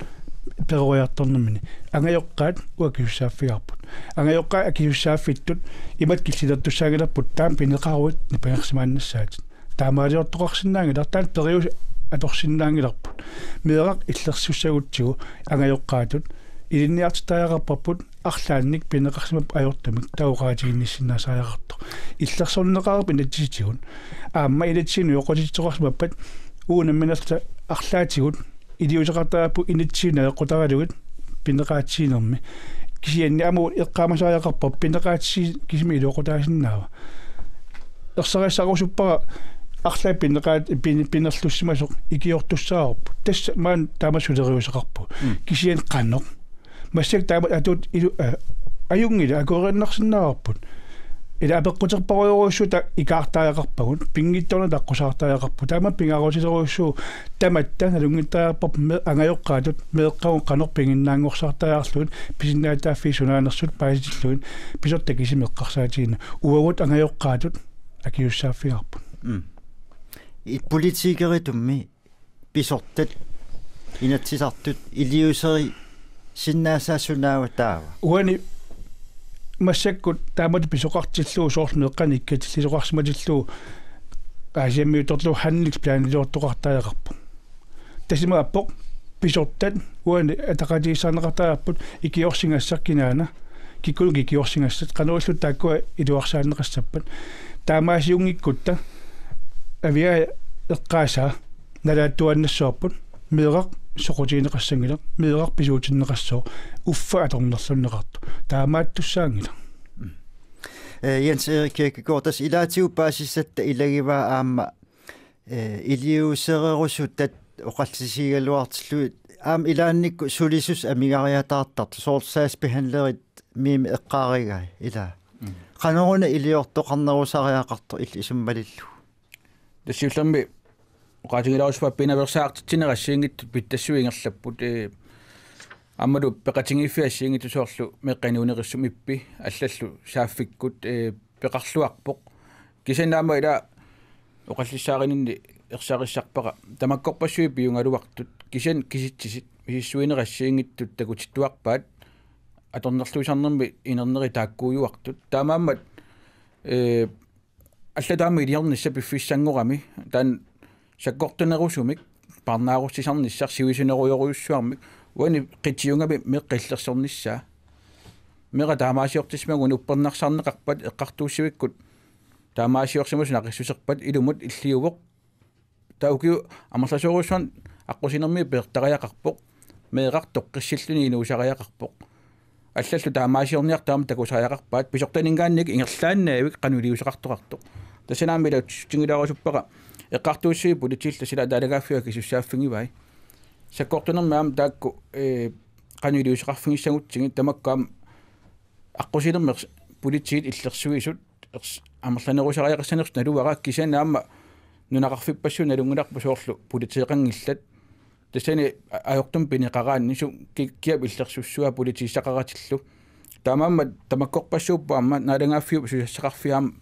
peroriartornermini. Angajoqqaat uanga akisussaaffigaarput. Angajoqqaat akisussaaffittut imatut killilertussaanngilarput taama pineqaruit nipangersimaannassaatit. Taamaaliortoqarsinnaanngilaq taanna periuseq atorsinnaanngilarput. Meeraq illersussagutsigu angajoqqaatut ilinniartittariaqarparput arlaannik pineqarsimapput ajortumik taava oqaatiginnissinnaasariaqartoq. Illersorneqareerpoq inatsisitigut. Aamma inatsisinik nioqqutitsisoqarsimappat uagut nammineerluta arlaatigut iliuuseqartariaqarpugut inatsisinik najoqqutaralugit pineqaatsiinermi. Kisianni aamma eqqaamasariaqarpoq pineqaatsiineq kisimi iluaqutaasinnaava. Ersarissarusuppara arlaat pineqaat-, pin-, pinerlussimasoq ikiortussaavarput. Tassa maani taama suleriuseqarpoq. Mm. Kisianni qanoq. Massakkut taamatut atuuttut ilu-, eh, ajunngilaq akuerinnarsinnaavarput. Ila apeqquterparujorujussuuvoq taava ikaartariaqarpagut, pinngitsoornata aqqusaartariaqarpugut. Taama pingaarutilerujussuuvoq tamatta nalunngittariaqarparput me-, angajoqqaatut meeqqagut qanoq piginnaanngorsartariaqarlugit pisinnaatitaaffiit sunaanersut paasitillugit pisortat kisimik eqqarsaatigineq. Uagut angajoqqaatut akisussaaffigaarput. Mm. I politikeritummi pisortat, inatsisartut iliuuserisinnaassaaq sunaava taava? Uani massakkut taamatut pisoqartillugu soorlu meeqqanik ikkatillisoqarsimatillugu Aasiammiuttorlugu handlingsplani iliortoqartariaqarpoq. Tassa imaappoq pisortat uani ataqatigiissaarneqartariaqarput ikiorsigassat kinaana kikkunuku ikiorsigassat qanoq ililluta taakkua iluarsaanneqassappat. Taamaasiunngikkutta Aviaja eqqaasaa nalaattuaannassavarput meeraq soqutigineqassanngilaq, meeraq pisuutinneqassooq, uffa atornerlunneqartoq. Taamaattussaanngilaq. Eh, Jens Erik Kirkegaard, tassa ilaatigut paasissatta ilagivaa aamma Ee, iliuusererusutat oqallisigigaluartillugit aamma ilaannikkut sulisussat amigariataartartut, soorlu sagsbehandlerit Mimi eqqaarigai ilaa. Mm. Qanoruna iliortoqarnerusariaqartoq illit isummalillugu? Tassa siullermik oqaatigilaarusuppat pinaveersaartitsinerit assigiinngitsut pitsassuit ingerlapput, ee, aammalu peqatigiiffiit assigiinngitsut soorlu meeqqat inuunerissumik ippi allallu saaffikkut, ee, peqarluarpoq. Kisianni aamma ila oqallissaarininni ersarissarpara. Tamakkorpassuit piugaluartut. Kisianni kisitsisit misissuinerit assigiinngitsut takutittuarpaat. Atornerluisarnermi inerneri taakkuujuartut. Taamaammat, ee, allatut aamma iliornissaq piffissanngorami. Taanna sakkortunerusumik, parnaarussisarnissaq, sivisunerujorujussuarmik, uani qitiugami meeqqat illersornissaa. Meeraq taamaasiortissimagunik uppernarsaarneqarpat eqqartuussivikkut taamaasiorsimasut naqissuserpata ilumut illiuvoq. Taava ukiut amerlasoorujussuarni aqqusinermi peertariaqarpoq. Meeraq toqqissilluni inuusariaqarpoq. Allallu taamaasiorniartut aamma takusariaqarpaat. Pisortaninngaanniit ingerlaannavik qanoq iliuuseqartoqartoq. Tassani aamma ilaatsutinngilarusuppara eqqartuussiviit politiillu tassa ila naalagaaffiup akisussaaffigivai. Sakkortunermi aamma taakku, ee, qanoq iliuuseqarfigissagutsigit tamakku aamma aqqusinermi ers-, politiit illersuisut ers-, amerlanerusariaqassanersut naluara, kisianni aamma nunaqarfippassuit nalunngilarput soorlu politeeqanngillat. Tassani a-, ajortumik pineqaraanni su-, ki-, kiap illersussua politiissaqaratillu. Taamaammat tamakkorpassuupput aamma naalagaaffiup susassaqarfia aamma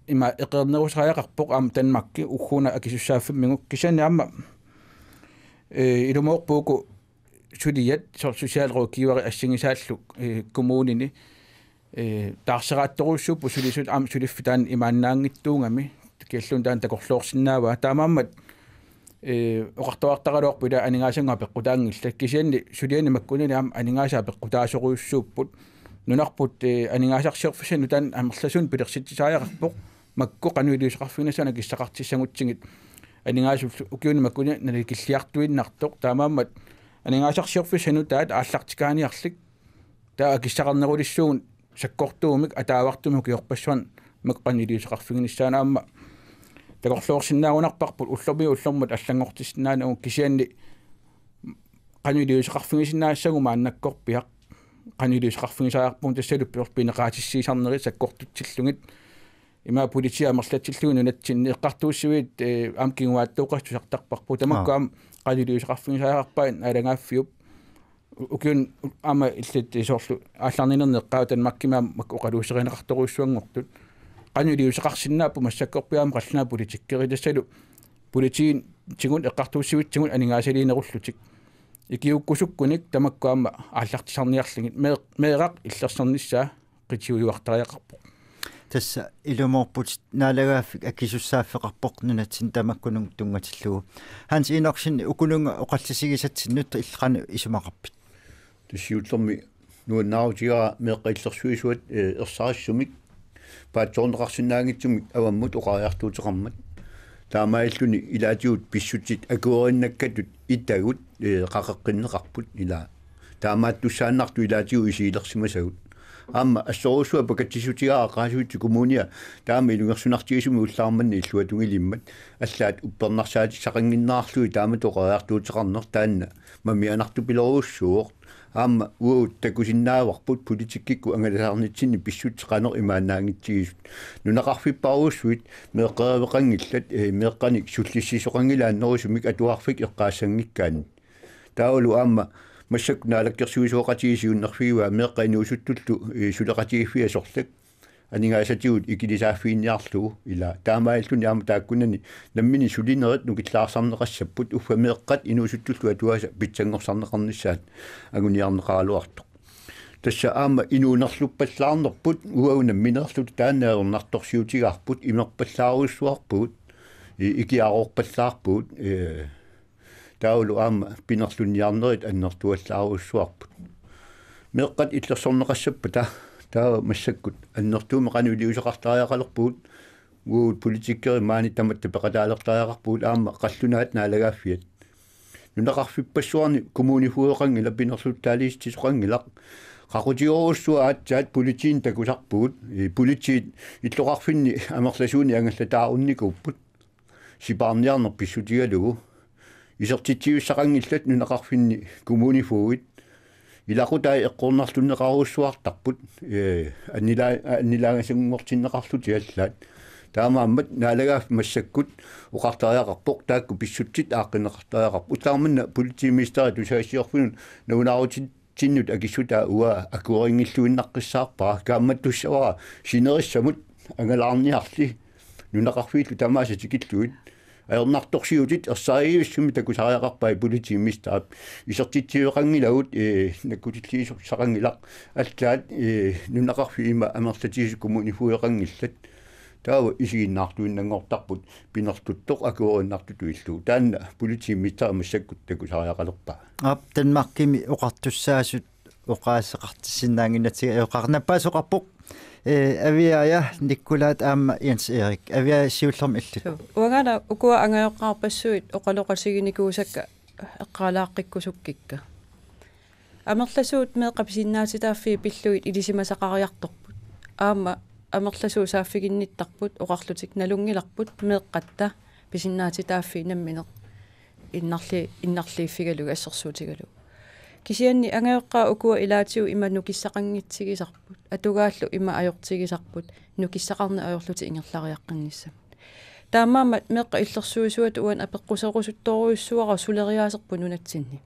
ima eqeernerusariaqarpoq aamma Danmarki ugguuna akisussaaffimmigut, kisianni aamma, ee, ilumoorpugut suliat, soorlu socialrådgiveri assigisaallu, ee, kommunini, ee, taarseraattorujussuupput sulisut aamma suliffik taanna imaannaanngitsuugami, kialluun taanna takorloorsinnaavaa. Taamaammat, ee, oqartuartaraluarpoq ila aningaasanngooq apeqqutaanngillat, kisianni suliani makkunani aamma aningaasat apeqqutaasorujussuupput. Nunarput, ee, aningaasarsiorfissanut taanna amerlasuunik pilersitsisariaqarpoq. Makku qanoq iliuuseqarfiginissaannik akissaqartissagutsigit. Aningaasallu ukiuni makkunani nalikilliartuinnartoq. Taamaammat aningaasarsiorfissaq nutaat aallartikaaniarlik. Taava akissaqarnerulissuugut sakkortuumik ataavartumik ukiorpassuarni makku qanoq iliuuseqarfiginissaannik aamma takorloorsinnaajunarparput ullormiit ullormut allanngortissinnaanagu, kisianni qanoq iliuuseqarfigisinnaassaguma maannakkorpiaq, qanoq iliuuseqarfigisariaqarpugut tassalu pineqaatissiisarnerit sakkortutsillugit. Ima politiit amerlatsillugit nunatsinni eqqartuussiviit, ee, aamma kinguaattooqqasoq tusartarparput. Tamakku Aa. aamma qanoq iliuuseqarfigisariaqarpai naalagaaffiup. U-, ukiuni aamma illit soorlu aallarninerni eqqaavit Danmarkimi aamma makku oqaluuserineqartorujussuanngortut. Qanoq iliuuseqarsinnaapput massakkorpiaq aamma qallunaat politikerit tassalu politiitigut eqqartuussivitsigut aningaasaliinerullutik. Ikiuukkusukkunik tamakku aamma aallartisarniarlugit mee-, meeraq illersornissaa qitiujuartariaqarpoq. Tassa ilumoorputit naalagaaffik akisussaaffeqarpoq nunatsinni tamakkununnga tunngatillugu. Hans Enoksen, ukununnga oqallisigisatsinnut illit qanoq isumaqarpit? Tassa siullermik nuannaarutigaara meeqqat illersuisuat, ee, ersarissumik paatsoorneqarsinnaanngitsumik avammut oqariartuuteqarmat. Taamaalilluni ilaatigut pissutsit akueriinnakkatut itagut, ee, qaqeqqinneqarput ilaa. Taamaattussaannartut ilaatigut isigilersimasagut. Aamma assorujussuaq pakatsissutigaara Qaasuitsup Kommunia taama ilungersunartigisumik ullaaq manna illuatungilimmata, allaat uppernarsaatissaqanngiinnarlugit taamatut oqariartuuteqarneq taanna mamianartupilorujussuuvoq. Aamma uagut takusinnaavarput politikkikkut angalasarnitsinni pissutsit qanoq imaannaanngitsigisut. Nunaqarfipparujussuit meeqqeriveqanngillat, ee, meeqqanik sullissisoqanngilaat annerusumik atuarfik eqqaassanngikkaanni. Taavalu aamma massakkut naalakkersuisooqatigiit siunnerfigivaa meeqqat inuusuttullu, ee, suleqatigiiffiat sorlak aningaasatigut ikilisaaffiginiarlugu ilaa. Taamaalilluni aamma taakkunani nammineq sulinerit nukillaarsarneqassapput, uffa meeqqat inuusuttullu atugaasa pitsanngorsarneqarnissaat anguniarneqaraluartoq. Tassa aamma inuunerluppallaarnerput uagut nammineerluta taanna ajornartorsiutigaarput, imerpallaarujussuarpugut, i-, ikiaroorpallaarpugut, ee, taavalu aamma pinerlunniarnerit annertuallaarujussuarput. Meeqqat illersorneqassappata taava massakkut annertuumik qanoq iliuuseqartariaqalerpugut, uagut politikerit maani tamatta peqataalertariaqarpugut aamma qallunaat naalagaaffiat. Nunaqarfippassuarni kommunefogdeqanngilaq, pinerluttaaliissisoqanngilaq. Qaqutigorujussuaq aatsaat politiinut takusarpugut. Ee, politiit illoqarfinni amerlasuuni angallataarunikuupput. sipaarniarneq pissutigalugu isertitsiussaqanngillat nunaqarfinni kommunefogedit. Ilaqutai eqqornarlunneqarujussuartarput, ee, annila-, annilaangasanngortinneqarlutik allaat. Taamaammat naalagaaffik massakkut oqartariaqarpoq, taakku pissutsit aaqqinneqartariaqarput. Ullaarmanna politimesterip tusagassiorfinnut nalunaarutit- tinnut akissutaa uanga akuerinngilluinnaqqissaarpara, kaammattussavara sinerissamut angalaarniarli nunaqarfiillu tamaasa tikillugit. Ajornartorsiutit ersariussumik takusariaqarpai politimesterip: isertitsiveqanngilagut, ee, nakkutilliisussaqanngilaq, allaat, ee, nunaqarfik ima amerlatigisut kommunefogedieqanngillat. Taava isiginnaartuinnanngortarput pinerluttoq akuerinnartutut illugu. Taanna politimesterip massakkut takusariaqalerpaa. Aap, Danmarkimi oqartussaasut oqaaseqartissinnaannginnatsigu ajoqaaq. Nappaasoqarpoq, ee, Aviaja, Nikolai aamma Jens Erik. Aviaja, siullermik illit. Suu. Uangaana ukua angajoqqaarpassuit oqaloqatiginikuusakka eqqaalaaqqikkusukkikka. Amerlasuut meeqqat pisinnaatitaaffii pillugit ilisimasaqariartorput. Aamma amerlasuut saaffiginnittarput oqarlutik nalunngilarput meeqqatta pisinnaatitaaffii nammineq innarli-, innarliiffigalugu assersuutigalugu. Kisianni angajoqqaat ukua ilaatigut ima nukissaqanngitsigisarput, atugaallu ima ajortigisarput, nukissaqarneq ajorlutik ingerlariaqqinnissamut. Taamaammat meeqqat illersuisuat uani apeqquserusuttorujussuuara suleriaaserput nunatsinni.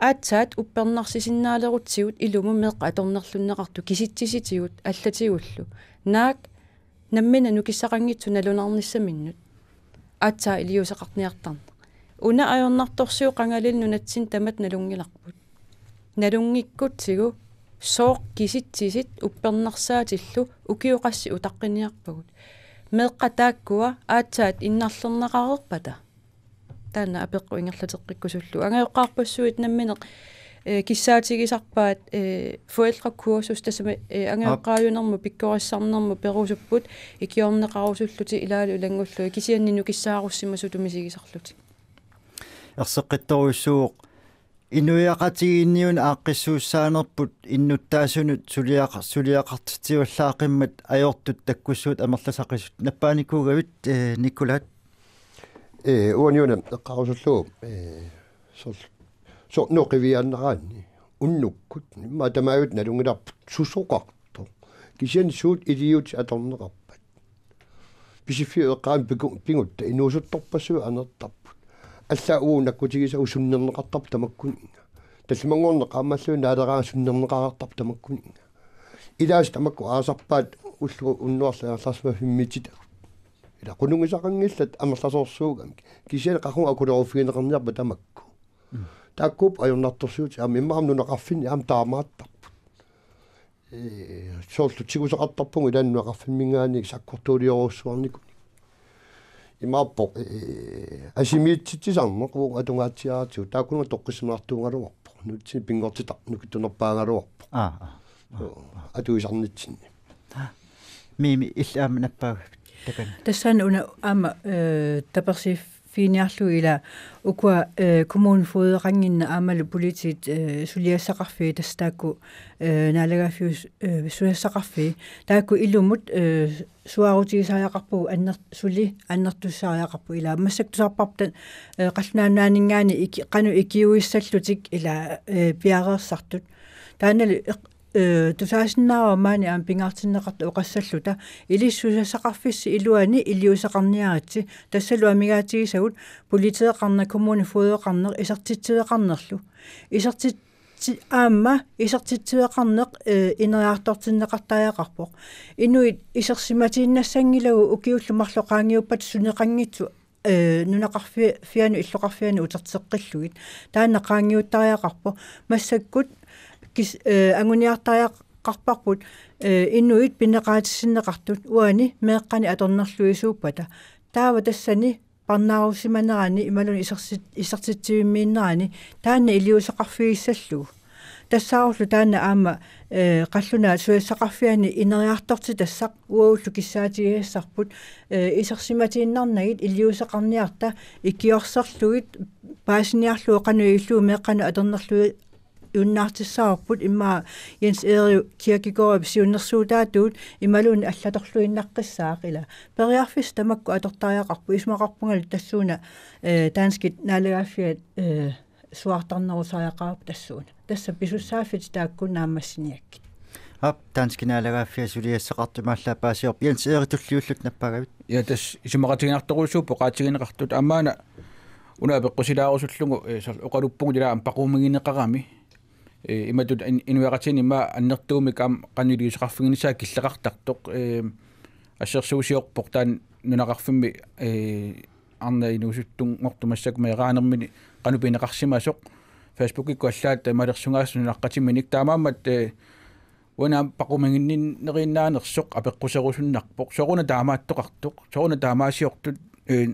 Aatsaat uppernarsisinnaalerutsigu ilumut meeqqat atornerlunneqartut kisitsisitigut allatigullu. Naak nammineq nukissaqanngitsut nalunarnissaminnut. Aatsaat iliuuseqarniartarneq. Una ajornartorsiut qangalili nunatsinni tamatta nalunngilarput. Nalunngikkutsigu sooq kisitsisit uppernarsaatillu ukiut qassit utaqqiniarpagut. Meeqqat taakkua aatsaat innarlerneqareerpata. Taanna apeqqut ingerlateqqikkusullugu. Angajoqqaarpassuit nammineq, ee, kissaatigisarpaat, ee, forældrekursus tassami, ee, angajooqqaajunermut pikkorissarnermut perusupput ikiorneqarusullutik ilaalu ilanngullugit kisianni nukissaarussimasutut misigisarlutik. Erseqqittorujussuuvoq inuiaqatigiinniuna aaqqissuussaanerput innuttaasunut suliaqa-, suliaqartitsivallaaqimmat ajortut takkussuit amerlasaqisut. Nappaanikuugavit, ee, Nikolai? Ee, uaniuna eqqaarusullugu, ee, soorlu, soorlu qiviaannaraanni unnukkut, immaqa tamaviat nalunngilarput susoqartoq. Kisianni suut iliuutit atorneqarpat. Pisiffiup eqqaani pigu-, pigutta inuusuttorpassuit anertarput. Allaat uagut nakkutigisagut sunnerneqartarput tamakkuninnga. Tallimanngorneq qaammalluinnaq naaleraangat sunnerneqareertarput tamakkuninnga. Ilaasa tamakku aasarpaat ulloq unnuarlu angerlarsimaffimmiititagut. Ila qunugisaqanngillat amerlasoorsuugamik. Kisianni qaqugu akuleruffigineqarniarpat tamakku. Mm. Taakkuupput ajornartorsiutit aamma immaqa nunaqarfinni aamma taamaattarput. Ee, soorlu tiguseqartarpugut ilaanni nunaqarfimminngaanniit sakkortuuliorujussuarnikunik. Imaappoq, ee, asimiititsisarneq uagut atungaatsiaratsigu taakkununnga toqqissisimanartuugaluarpoq. Nutsi pinngortitaq nukittunerpaagaluarpoq. Aa, aa. Suu, atuisarnitsinni. Mimi, illit aamma nappaagu takani. Tassani una aamma, ee, tapersiiffiginiarlugu ila ukua, ee, kommunefogedieqannginnera aammalu politiit, ee, suliassaqarfii tassa taakku, ee, naalagaaffiup, ee, suliassaqarfii. Taakku ilumut, ee, suaarutigisariaqarpugut anner-, suli annertusariaqarput ila. Massakkut tusarparput, ee, Qallunaat Nunaanninngaanniit iki-, qanoq ikiuissallutik ila, ee, piareersartut. Taannalu eq-, ee, tusaasinnaavara maani aamma pingaartinneqartoq oqassalluta. Ilissi suliassaqarfissi iluani iliuuseqarniaritsi. Tassalu amigaatigisagut politeeqarneq, kommunefogedieqarneq, isertitsiveqarnerlu. Isertit-, ti-, aamma isertitsiveqarneq, ee, ineriartortinneqartariaqarpoq. Inuit isersimatiinnassanngilagut ukiullu marluk qaangiuppata suneqanngitsut, ee, nunaqarfi-, fianut illoqarfianut uterteqqillugit. Taanna qaangiuttariaqarpoq. Massakkut kis-, ee, anguniartariaqarparput, ee, inuit pineqaatissinneqartut uani meeqqanik atornerluisuuppata. Taava tassani parnaarussimanerani imaluunniit isersit-, isertitsivimmiinnerani taanna iliuuseqarfigissallugu. Tassaarullu taanna aamma, ee, qallunaat suliassaqarfianni ineriartortitassaq uagullu kissaatigisassarput, ee, isersimatiinnarnagit iliuuseqarniarta ikiorserlugit paasiniarlugu qanoq ilillugu meeqqanut atornerlui-, Unnaartissavarput immaqa Jens Erik Kirkegaardip siunnersuutaatut imaluunniit allatorluinnaqqissaaq ila. Periarfissat tamakku atortariaqarput, isumaqarpungalu tassuuna, eh, danskit naalagaaffiat, eh, suaartarnerusariaqarput tassuuna. Tassa pisussaaffitit taakku naammassiniakkit. Aap, danskit naalagaaffiat suliassaqartut imaallaat paasiorput. Jens Erik, tulliullutit nappaagavit. Ja, tassa isumaqatiginartorujussuupput oqaatigineqartut. Aamma una apeqqusilaarusullugu, eh, soorlu oqaluppugut ila aamma paqumigineqarami. Eh, imatut in-, inuiaqatigiinni immaqa annertuumik aamma qanoq iliuuseqarfiginissaa killeqartartoq, eh, assersuusiorpoq taanna nunaqarfimmi, eh, arnat inuusuttunngortut massakkut meeraanermini qanoq pineqarsimasoq, Facebookikkut allaat malersugaasut nunaqqatiminik. Taamaammat, eh, uani aamma paqumiginnerinnaanersoq apeqquserusunnarpoq. Sooruna taamaattoqartoq, sooruna taamaasiortut, eh,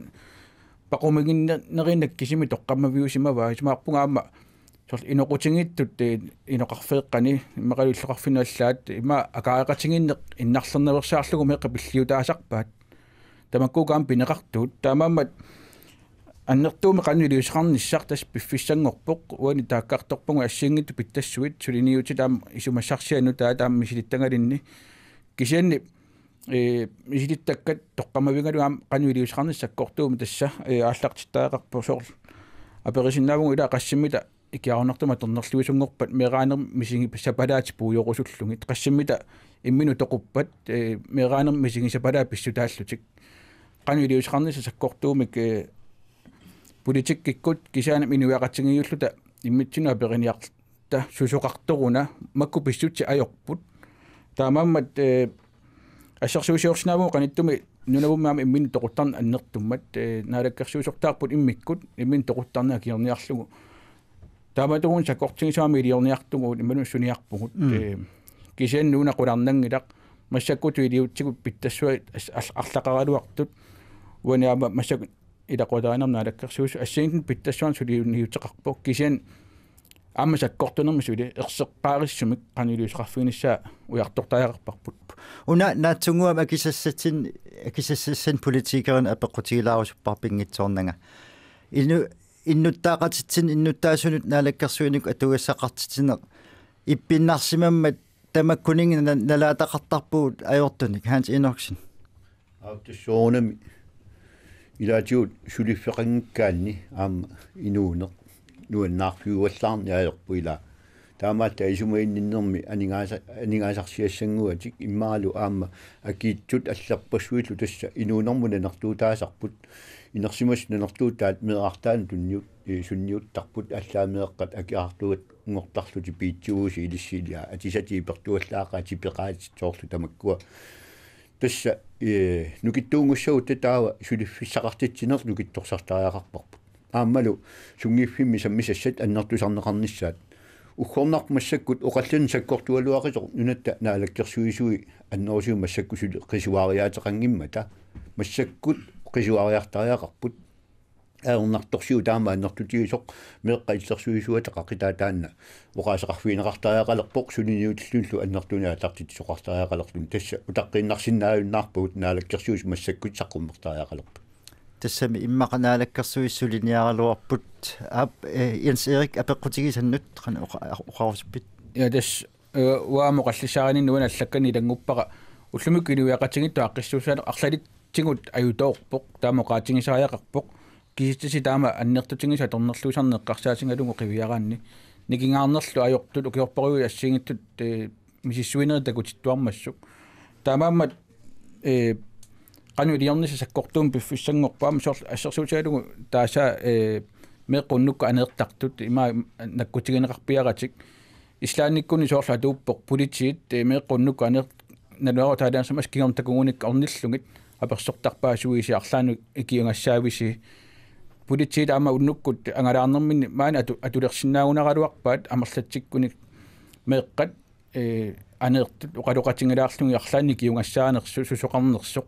paqumiginnerinnaq kisimi toqqammaviusimavaa, isumaqarpunga aamma soorlu inoqutigiittut, eh, inoqarfeeqqani, immaqalu illoqarfinnut allaat, immaqa akaareqatigiinneq innarlernaveersaarlugu meeqqat pilliutaasarpaat. Tamakkuuku aamma pineqartut. Taamaammat annertuumik qanoq iliuuseqarnissaq tassa piffissanngorpoq, uani taakkartorpagut assigiinngitsut pittassuit, suliniutit aamma isumassarsiat nutaat aamma misilittagalinni. Kisianni, eh, misilittakkat toqqammavigalugit aamma qanoq iliuuseqarnissaq sakkortuumik tassa, eh, aallartittariaqarpoq, soorlu aperisinnaavugut ila qassimmita ikiaroornartumik atornerluisunngorpat meeraanermik misigisapalaatit puigorusullugit. Qassimmita imminut toquppat, eh, meeraanermik misigisapalaat pissutaallutik. Qanoq iliuuseqarnissaq sakkortuumik, eh, politikkikkut kisianni inuiaqatigiiulluta immitsinnut aperiniarluta susoqartoruna makku pissutsit ajorput. Taamaammat, eh, assersuusiorsinnaavugut qanittumi nunavummi aamma imminut toquttarneq annertummat, eh, naalakkersuisortaarput immikkut imminut toquttarneq akiorniarlugu. Taamaattunik sakkortigisumik iliorniartugut imaluunniit suniarpugut. Mm. Eh, kisianni una qularnanngilaq, massakkutut iliuutsigut pittassuat as-, al-, arlaqaraluartut. Uani aamma massakkut ilaqutariinnarmik naalakkersuisut assigiinngitsunik pittassuarnik suliniuteqarpoq. Kisianni aamma sakkortunermi suli erseqqaarissumik qanoq iliuuseqarfiginissaa ujartortariaqarparput. Una naatsunnguamik akisassatsin-, akisassassanik politikerinut apeqqutigilaarusuppara pinngitsoornanga. Inu-, innuttaaqatitsinnut innuttaasunut naalakkersuinikkut atugassaqartitsineq ippinnarsimammat tamakkuninnga na-, nalaataqartarpugut ajortunik, Hans Enoksen. Aap, tassa soorunami ilaatigut suliffeqanngikkaanni aamma inuuneq nuannaarfiuallaarneq ajorpoq ila. Taamaallaat isumaginninnermi aningaasa-, aningaasarsiassannguatik immaqalu aamma akiitsut allerpassuillu tassa inuunermut nanertuutaasarput. Inersimasut nanertuutaat meerartaanut tunniut-, eh, sunniuttarput, allaat meeqqat akiartuunngortarlutik piitsuusi ilissi ila atisatik ipertuallaaqaat tipeqaatit soorlu tamakkua. Tassa, eh, nukittuunngussagutta taava suliffissaqartitsineq nukittorsartariaqarparput. Aammalu sunngiffimmi sammisassat annertusarneqarnissaat. Uggornarpoq massakkut oqallinneq sakkortugaluaqisoq nunatta naalakkersuisui annerusumik massakkut suli qisuariaateqanngimmata. Massakkut qisuariartariaqarput. Ajornartorsiut taama annertutigisoq meeqqat illersuisuata qaqitaa taanna oqaaseqarfigineqartariaqalerpoq suliniutillunilu annertuneq aallartitsisoqartariaqalerluni. Tassa utaqqiinnarsinnaajunnaarpagut naalakkersuisut massakkut saqqummertariaqalerput. Tassami immaqa naalakkersuisut suliniaraluarput. Aap, eh, Jens Erik, apeqqutigisannut qanoq oqa-, oqarusuppit? Ja, tassa, eh, uanga aamma oqallissaarininni uani allakkanik ilannguppara ullumikkut inuiaqatigiittut aaqqissuussaaneq arlalitsigut ajutoorpoq, taama oqaatigisariaqarpoq. Kisitsisit taama annertutigisut atornerluisarneq eqqarsaatigalugu qiviaraanni. Nikingaarnerlu ajortut ukiorparujuit assigiinngitsut, eh, misissuinerit takutittuarmassuk. Taamaammat, eh, qanoq iliornissaq sakkortuumik piffissanngorpoq aamma soorlu assersuutigalugu taasa, eh, meeqqat unnukkut aneertartut ima nakkutigineqarpiaratik. Islandikkuni soorlu atuuppoq politiit, eh, meeqqat unnukkut aneer-, naluara taalaansamassa kingorna takugunikka ornillugit apersortarpaat suisi arlaannut ikiugassaavisi. Politiit aamma unnukkut angalaarnerminni maani atu-, atulersinnaagunaraluarpaat amerlatsikkunik meeqqat, eh, aneertut oqaloqatigilaarlugit arlaannik ikiugassaanersoq, susoqarnersoq.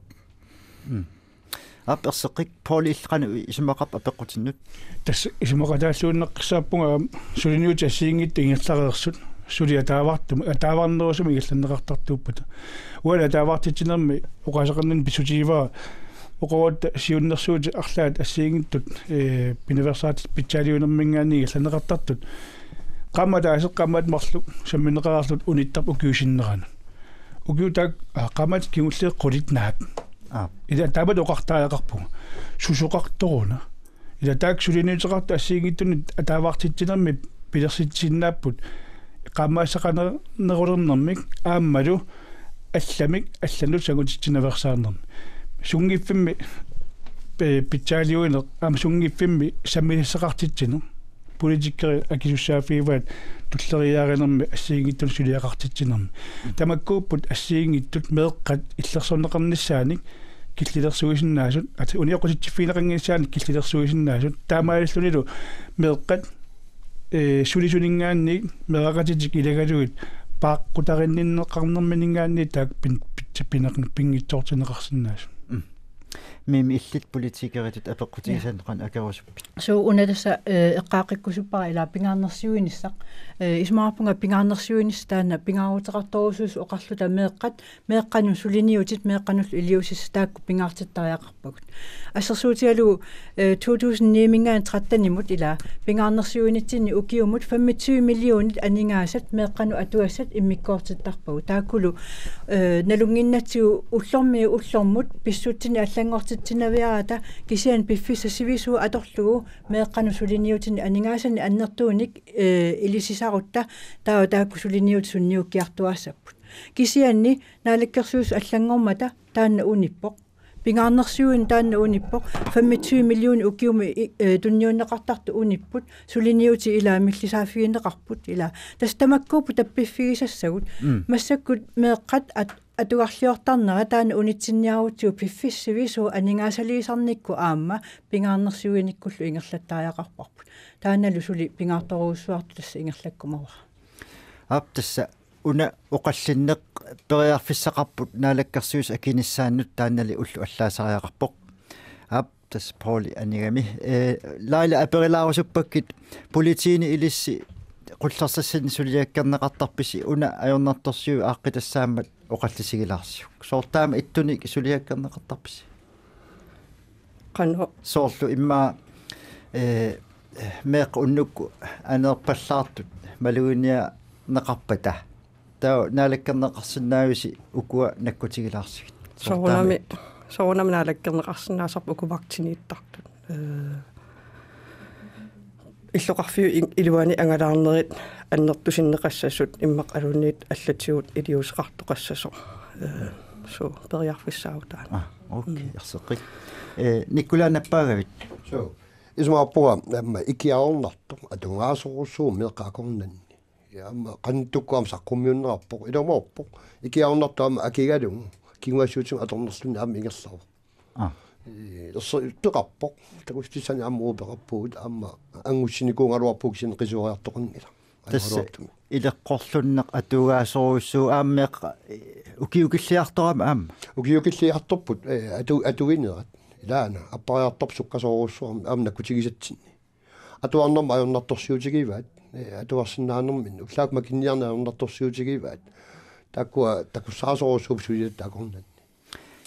Mm. Aap, erseqqik, Poul, illit qanoq isumaqarpit apeqqutinnut? Tassa isumaqataalluinnaqqissaarpunga suliniutit assigiinngitsut ingerlareersut suli ataavartumik, ataavarnerusumik ingerlanneqartartuuppata. Uani ataavartitsinermi oqaaseqarninni pissutigivara oqarutta siunnersuutit arlaat assigiinngitsut, eh, pinaveersaatit pitsaaliunermiingaanniit ingerlanneqartartut. Qaammat ataaseq, qaammat marluk sammineqareerluta unittarput ukiup sinnerani. Ukiut taakku, aa, qaammat kingulliit qulit naak. Aa. Ila taamatut oqartariaqarpugut. Susoqartoruna. Ila taakku suliniuteqartut assigiinngitsunik ataavartitsinermi pilersitsisinnaapput. Qaammassaqarnerulernermik aammalu allamik allanut sangutitsinaveersaarnermi. Sunngiffimmi, eh, pitsaaliuineq, aamma sunngiffimmi sammisassaqartitsineq. Politikerit akisussaaffigivaat tulleriiaarinermi assigiinngitsunik suliaqartitsinermi. Tamakkuupput assigiinngitsut meeqqat illersorneqarnissaannik killilersuisinnaasut, at-, unioqqutitsiffigineqanngissaannik killilersuisinnaasut. Taamaalillunilu meeqqat, eh, sulisuninngaanniit meeraqatitik ilagalugit paaqqutarinninneqarnerminngaanniit taakku pin-, pit-, pinaq-, pinngitsoortinneqarsinnaasut. Mm. Mimi, illit politikeritut apeqqutigisannik qanoq akerusuppit? Suu, una tassa, eh, eqqaaqqikkusuppara ila pingaarnersiuinissaq. Eh, isumaqarpunga pingaarnersiuinissaq taanna pingaaruteqartorujussuusoq oqarluta meeqqat, meeqqanut suliniutit, meeqqanullu iliuusissat taakku pingaartittariaqarpagut. Assersuutigalugu, eh, to tusind ni-minngaanniit tretten-imut ila pingaarnersiuinitsinni ukiumut femogtyve millionit aningaasat meeqqanut atugassat immikkoortittarpagut. Taakkulu, eh, nalunnginnatsigu ullormiit ullormut pissutsinik allanngortitsinaviarata, kisianni piffissaq sivisuumik atorlugu meeqqanut suliniutinik aningaasanik annertuunik, eh, ilisisarutta, taava taakku suliniutit sunniukkiartuaassapput. Kisianni Naalakkersuisut allanngormata taanna unippoq. Pingaarnersiuineq taanna unippoq. Femogtyve millionit ukiumut i-, eh, tunniunneqartartut unipput. Suliniutit ila millisaaffigineqarput ila. Tassa tamakkuupput tappiffigisassagut. Mm. Massakkut meeqqat at-, atugarliortarnerat taanna unitsinniarutsigu piffissaq sivisuumik aningaasaliisarnikkut aamma pingaarnersiuinikkullu ingerlattariaqarparput. Taannalu suli pingaartorujussuartut tassa ingerlakkumavara. Aap, tassa una oqallinneq periarfissaqarput Naalakkersuisut akinissaannut, taannali ulloq allaasariaqarpoq. Aap, tassa Pouli anigami. Eh, Laila, aperilaarusuppakka politiinit ilissi qullersassinnik suliakkerneqartarpisi, una ajornartorsiut aaqqitassaammat oqallisigilaarsiuk. Soorlu taama ittunik suliakkerneqartarpisi? Qanoq? Soorlu immaqa, eh, meeqqat unnukkut aneerpallaartut maluginiarneqarpata, taava naalakkerneqarsinnaavisi ukua nakkutigilaarsigit? Soorunami, soorunami naalakkerneqarsinnaasarput uku vagtiniittartut. Eh, illoqarfiup i-, iluani angalaarnerit annertusinneqassasut, immaqa aluniit allatigut iliuuseqartoqassasoq. Eh, suu, periarfissaavoq taanna. Ah, okay, mm, erseqqik. Eh, Nikolaj, nappaagavit? Suu, isumaqarpunga aamma ikiaroornartoq atugaasorujussuuvoq meeqqat akornanni. Ja aamma qanittukkut aamma saqqummiunneqarpoq, ilumoorpoq. Ikiaroornartoq aamma akigalugu kinguaassiuutitigut atornerluni aamma ingerlavoq. Ah. Ii, erse-, peqarpoq. Takussutissani aamma uagut peqarpugut, aamma angusinikuugaluarpugut kisianni qisuariartoqanngilaq. Tassa ajoraluartumik. Ileqqorlunneq atugaasorujussuuvoq aamma meeqqat, eh, ukiukilliartoramik aamma. Ukiukilliartorput, eh, atu-, atuinerat. Ilaana, appariartorpoq sukkasoorujussuarmik aamma nakkutigisatsinni. Atuarnermut ajornartorsiutigivaat, eh, atuarsinnaanerminni. Ullaakkut makinniarneq ajornartorsiutigivaat. Taakkua takussaasorujussuupput suliatta akornanni.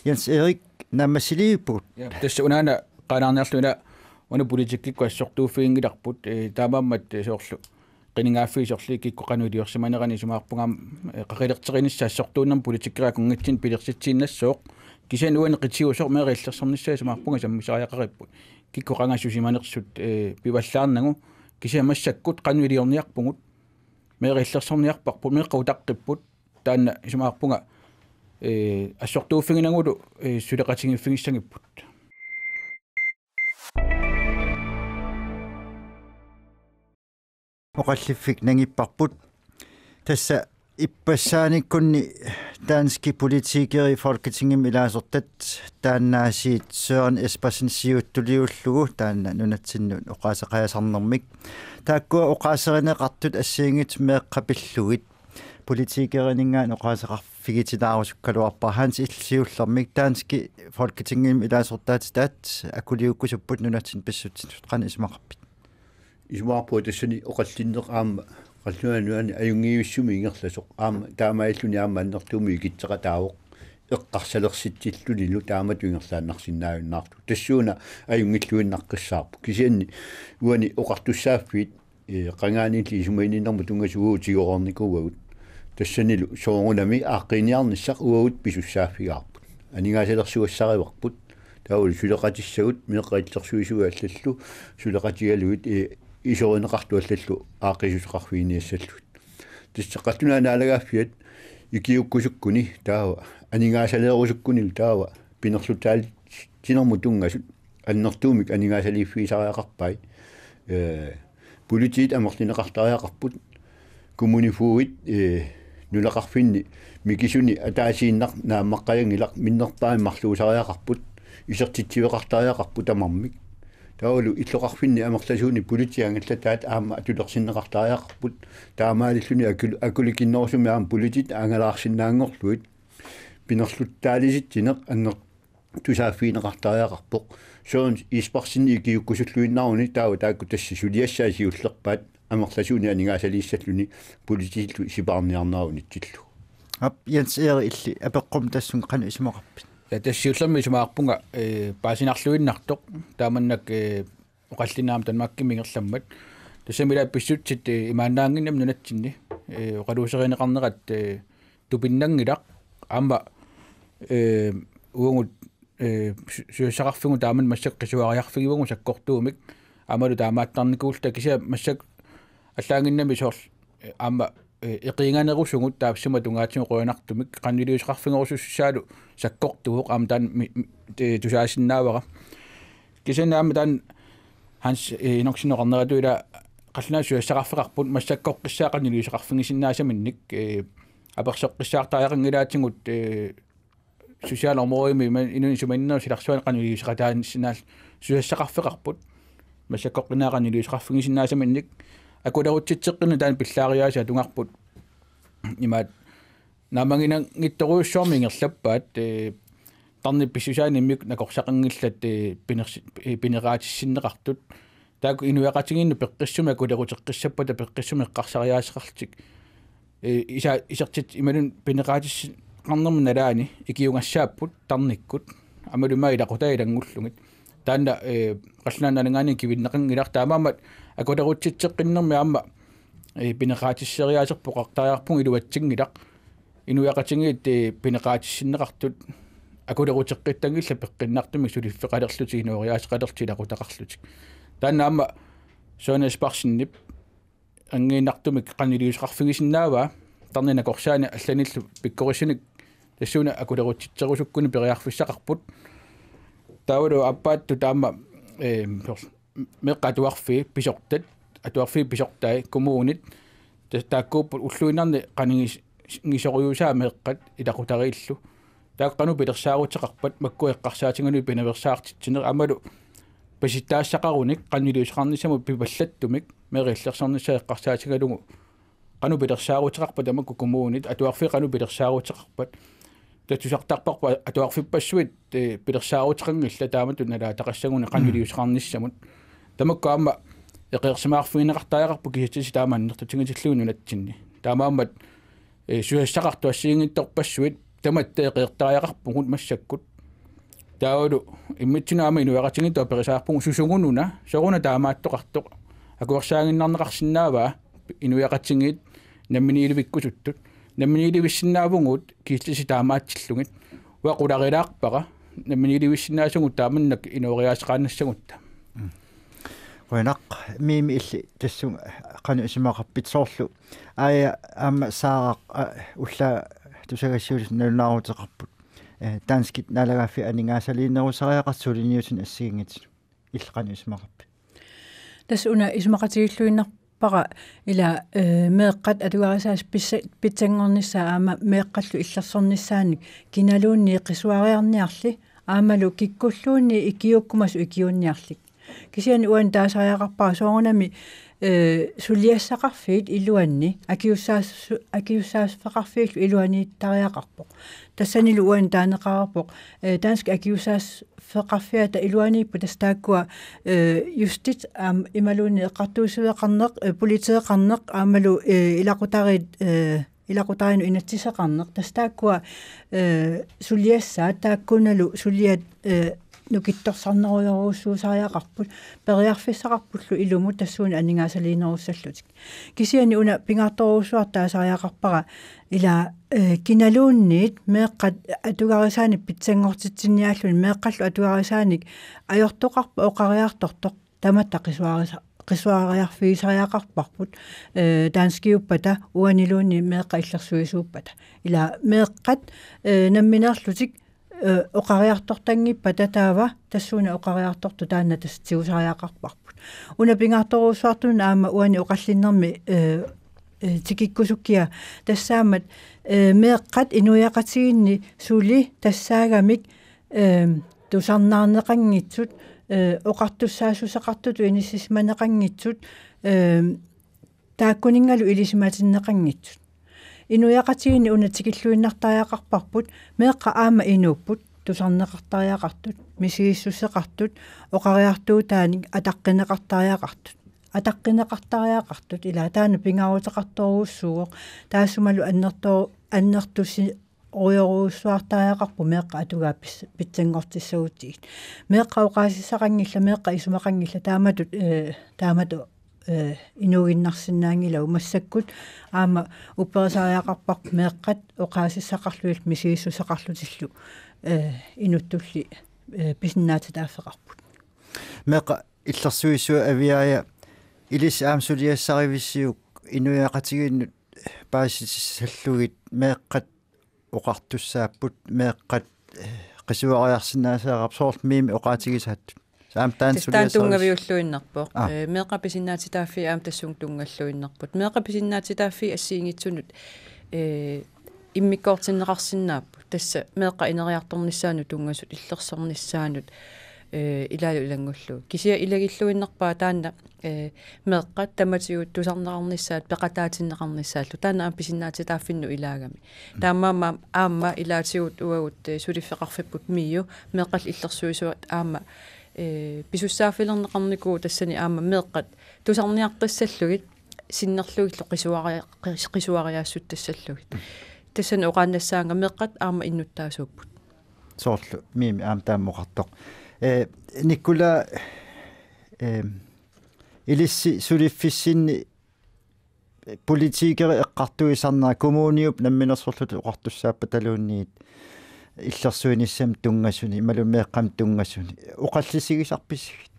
Jens Erik, naammassiliivippugut. Ja, tassa unaana qaanaarniarlugu una, una politikkikkut assortuuffiginngilarput, eh, taamaammat, eh, soorlu qinigaaffiit sorliit kikkut qanoq iliorsimanerani isumaqarpunga aamma, eh, qaqilerteqinissaq assortuunnermi politikerit akunngitsunik pilersitsiinnassooq. Kisianni uani qitiusoq meeraq illersornissaa isumaqarpunga sammisariaqaripput. Kikkut qanga susimanersut, eh, pivallaarnagu, kisianni massakkut qanoq iliorniarpugut. Meeraq illersorniarparput, meeqqat utaqqipput, taanna isumaqarpunga, eh, assortuuffiginagulu, eh, suleqatigiiffigissagipput. Oqalliffik nangipparput. Tassa ippassaaniikkunni danskit politikerit Folketingimi ilaasortat, taannaasiit Søren Espersen siuttuliullugu, taanna nunatsinnut oqaaseqajasarnermik. Taakkua oqaaserineqartut assigiinngitsut meeqqat pillugit. Politikerininngaanniit oqaaseqarfigitilaarusuukkaluarpara. Hans, illit siullermik, danskit Folketingimi ilaasortaatitaat akuliukkusupput nunatsinni pissutsitut. Qanoq isumaqarpit? Isumaqarpunga tassani oqallinneq aamma qallunaat nunaanni ajunngivissumik ingerlasoq. Aamma taamaalilluni aamma annertuumik ikitseqataavoq eqqarsalersitsillunilu taamatut ingerlaannarsinnaajunnaarlugu. Tassuuna ajunngilluinnaqqissaarpoq. Kisianni uani oqartussaaffiit Ee, qangaaniilli isumaginninnermut tunngasut uagut tigoreernikuuagut. Tassanilu soorunami aaqqiiniarnissaq uagut pisussaaffigaarput. Aningaasalersugassarivarput. Taavalu suleqatissagut meeqqat illersuisuat allallu suleqatigalugit, ee, isorineqartut allallu aaqqiissuteqarfiginiassallugit. Tassa qallunaat naalagaaffiat ikiuukkusukkuni taava aningaasaleerusukkunilu taava pinerluttaalitsinermut tunngasut annertuumik aningaasaliiffigisariaqarpai. Ee, politiit amerlineqartariaqarput, kommunifogedit, ee, nunaqarfinni mikisuni ataasiinnaq naammaqqajanngilaq, minnerpaamik marluusariaqarput, isertitsiveqartariaqarput tamarmik. Taavalu illoqarfinni amerlasuuni politiit angallataat aamma atulersinneqartariaqarput, taamaalilluni akul-, akulikinnerusumik aamma politiit angalaarsinnaanngorlugit pinerluttaalitsineq anner-, tusaaffigineqartariaqarpoq. Søren Espersenip ikiuukkusulluinnaruni taava taakku tassa suliassaat siullerpaat amerlasuuni aningaasaliissalluni politiillu sipaarniarnerup unitsillugu. Aap, Jens Erik, illit apeqqummi tassunga qanoq isumaqarpit? Ja, tassa siullermik isumaqarpunga, ee, paasinarluinnartoq, taamannak, ee, oqallinneq aamma Danmarkimi ingerlammat. Tassami ila pissutsit, ee, imaannaannginnami nunatsinni, ee, oqaluuserineqarnerat, ee, tupinnanngilaq, aamma, ee, uagut, ee, su-, susassaqarfigut taamani massakkut qisuariarfigivagut sakkortuumik, aammalu taamaattarnikuulluta, kisianni massakkut allaanngimmat soorlu, ee, aamma, ee, eqiinganerusugut taava sumut tungaatigut qujanartumik, qanoq iliuuseqarfigerusussaalu sakkortuvoq, aamma taanna mi-, mi-, ee, tusaasinnaavara. Kisianni aamma taanna Hans, ee, Enoksenip oqarneratut ila qallunaat susassaqarfeqarput massakkorpiaq qanoq iliuuseqarfigisinnaasaminnik, ee, apersoqqissaartariaqanngilaatigut, ee, socialområdemi, imaluunniit isumaginninnermi silarsuanut qanoq iliuuseqataanissinnaalluni susassaqarfeqarput. Massakkorpiaq qanoq iliuuseqarfigisinnaasaminnik akulerutsitseqqinnut taanna pillaariaaseq atugarput. Imaat naammaginanngitsorujussuarmik ingerlappaat, ee, tarnip pissusaanni immikkut nakorsaqanngillat, ee, pinersi-, ee, pineqaatissinneqartut. Taakku inuiaqatigiinnut peqqissumik akuleruteqqissappata peqqissumik eqqarsariaaseqarlutik. Ee, isa-, isertitsisut imaluunniit pineqaatissinneqarnermut nalaani ikiugassaapput tarnikkut. Aammalu imaat ilaqutaat ilanngullugit. Taanna, ee, qallunaat nalunngilaat kivinneqanngilaq, taamaammat akulerutsitseqqinnermi aamma, ee, pineqaatisseriaaserput oqartariaqarpugut iluatsinngilaq. Inuiaqatigiit, ee, pineqaatissinneqartut akuleruteqqittanngillat peqqinnartumik suliffeqalerlutik, inooriaaseqalerlutik, ilaqutaqarlutik. Taanna aamma Søren Espersenip angiinnartumik qanoq iliuuseqarfigisinnaavaa, tarnip nakorsaani allanillu pikkorissanik tassuuna akulerutsitserusukkuni periarfissaqarput. Taavalu aappaattut taama, ee, soorlu meeqqat atuarfiit pisortat, atuarfiit pisortai, kommunit, ta-, taakkuupput ulluinnarni qanigis-, -gisorujussuussaat meeqqat ilaqutariillu. Taakku qanoq pilersaaruteqarpat, makku eqqarsaatigalugit pinaveersaartitsineq, aammalu pasitsaassaqarunik qanoq iliuuseqarnissamut pipallattumik, meeqqat illersornissaat eqqarsaatigalugu qanoq pilersaaruteqarpat, tamakku kommunit, atuarfiit qanoq pilersaaruteqarpat. Tassa tusartarparput atuarfippassuit, ee, pilersaaruteqanngillat taamatut nalaataqassaguni qanoq iliuuseqarnissamut. Tamakku aamma eqeersimaarfigineqartariaqarput kisitsisit taama annertutigitillugu nunatsinni. Taamaammat, ee, susassaqartut assigiinngitsorpassuit tamatta eqeertariaqarpugut massakkut. Taavalu immitsinnut aamma inuiaqatigiittut aperisariaqarpugut susugununa, sooruna taamaattoqartoq akuersaaginnarneqarsinnaavaa inuiaqatigiit namminiilivikkusuttut. Namminiilivissinnaavugut kisitsisit taamaatsillugit. Uanga qularilaarpara namminiilivissinnaasagut taamannak inooriaaseqaannassagutta. Qujanaq, Miimi, illit tassunga qanoq isumaqarpit? Soorlu Aaja aamma Saaraq, aa, ullaaq tusagassiuutitigut nalunaaruteqarput. Ee, danskit naalagaaffiit aningaasaliinerusariaqartut suliniutinut assigiinngitsut. Illit qanoq isumaqarpit? Tassa una isumaqatigiilluinnarpara ila, ee, meeqqat atugarisaasit pissa-, pitsanngornissaat aamma meeqqallu illersornissaannik kinaluunniit qisuariarniarli aammalu kikkulluunniit ikiuukkumasut ikiuunniarlik. Kisianni uani taasariaqarpara soorunami, ee, suliassaqarfiit iluanni akiussaasu-, akiussaaffeqarfiillu iluaniittariaqarpoq. Tassanilu uani taaneqareerpoq, ee, danskit akiussaaffeqarfiata iluaniipput, tassa taakkua, ee, justit aamma imaluunniit eqqartuussiveqarneq, ee, politeeqarneq aammalu, ee, ilaqutariit, ee, ilaqutariinnut inatsiseqarneq. Tassa taakkua, ee, suliassaat taakkuunalu suliat, ee, nukittorsarnerujorujussuusariaqarput, periarfissaqarpullu ilumut tassuuna aningaasaliinerussallutik. Kisianni una pingaartorujussuartut taasariaqarpara ila, eh, kinaluunniit meeqqat atugarisaanik pitsanngortitsinniaalluni meeqqallu atugarisaanik ajortoqarpoq oqariartortoq tamatta qisuarisa-, qisuariarfigisariaqarparput, eh, danskiuppata uaniluunniit meeqqat illersuisuuppata. Ila meeqqat, eh, nammineerlutik, eh, oqariartortanngippata taava tassuuna oqariartortoq taanna tassa tigusariaqarparput. Una pingaartorujussuartunut aamma uani oqallinnermi, eh, eh, tikikkusukkia tassaammat, eh, meeqqat inuiaqatigiinni suli tassaagamik, eh, tusarnaarneqanngitsut, eh, oqartussaassuseqartutut inissisimaneqanngitsut, eh, taakkuninngalu ilisimatinneqanngitsut. Inuiaqatigiinni una tikilluinnartariaqarparput, meeqqat aamma inuupput, tusarneqartariaqartut, misigissuseqartut, oqariartuutaanik ataqqineqartariaqartut. Ataqqineqartariaqartut ila taanna pingaaruteqartorujussuuvoq, taassumalu annerto-, annertusi-, rujorujussuartariaqarput meeqqat atugaat pis-, pitsanngortissagutsigit. Meeqqat oqaasissaqanngillat, meeqqat isumaqanngillat, taamatut, eh, taamatut, eh, inuuginnarsinnaanngilagut massakkut aamma upperisariaqarparput meeqqat oqaasissaqarlugillu misigissuseqarlutillu, eh, inuttulli, eh, pisinnaatitaaffeqarput. Meeqqat illersuisui Aviaja, ilissi aamma suliassarivisiuk inuiaqatigiinnut paasissallugit meeqqat oqartussaapput, meeqqat, eh, qisuariarsinnaasariaqarput, soorlu Mimi oqaatigisaattut. Aamma taanna. Tassa taanna suliassarivisi-, tunngaviulluinnarpoq. Aa. Eh, meeqqat pisinnaatitaaffii aamma tassunga tunngalluinnarput. Meeqqat pisinnaatitaaffii assigiinngitsunut, eh, immikkoortinneqarsinnaapput. Tassa meeqqat ineriartornissaannut tunngasut, illersornissaannut, eh, ilaalu ilanngullugu. Kisianni ilagilluinnarpaa taanna, eh, meeqqat tamatigut tusarneqarnissaat, peqataatinneqarnissaallu. Taanna aamma pisinnaatitaaffinnut ilaagami. Mm. Taamaammat aamma ilaatigut uagut, eh, suliffeqarfipput MIO, meeqqat illersuisuat aamma, eh, pisussaaffilerneqarnikuuvoq tassani aamma meeqqat tusarniartassallugit, sinnerlugillu qisuaria-, qis-, qisuariaassuttassallugit. Tassani oqaannassaanga meeqqat aamma innuttaasuupput. Soorlu Mimi aamma taama oqartoq. Eh, Nikolaj, eh, ilissi suliffissinni politikerit eqqartuisarnerat, kommuniup namminersorlutik oqartussaappataluunniit illersuinissamut tunngasuni, imaluunniit meeqqamut tunngasuni. Oqallisigisarpisigit?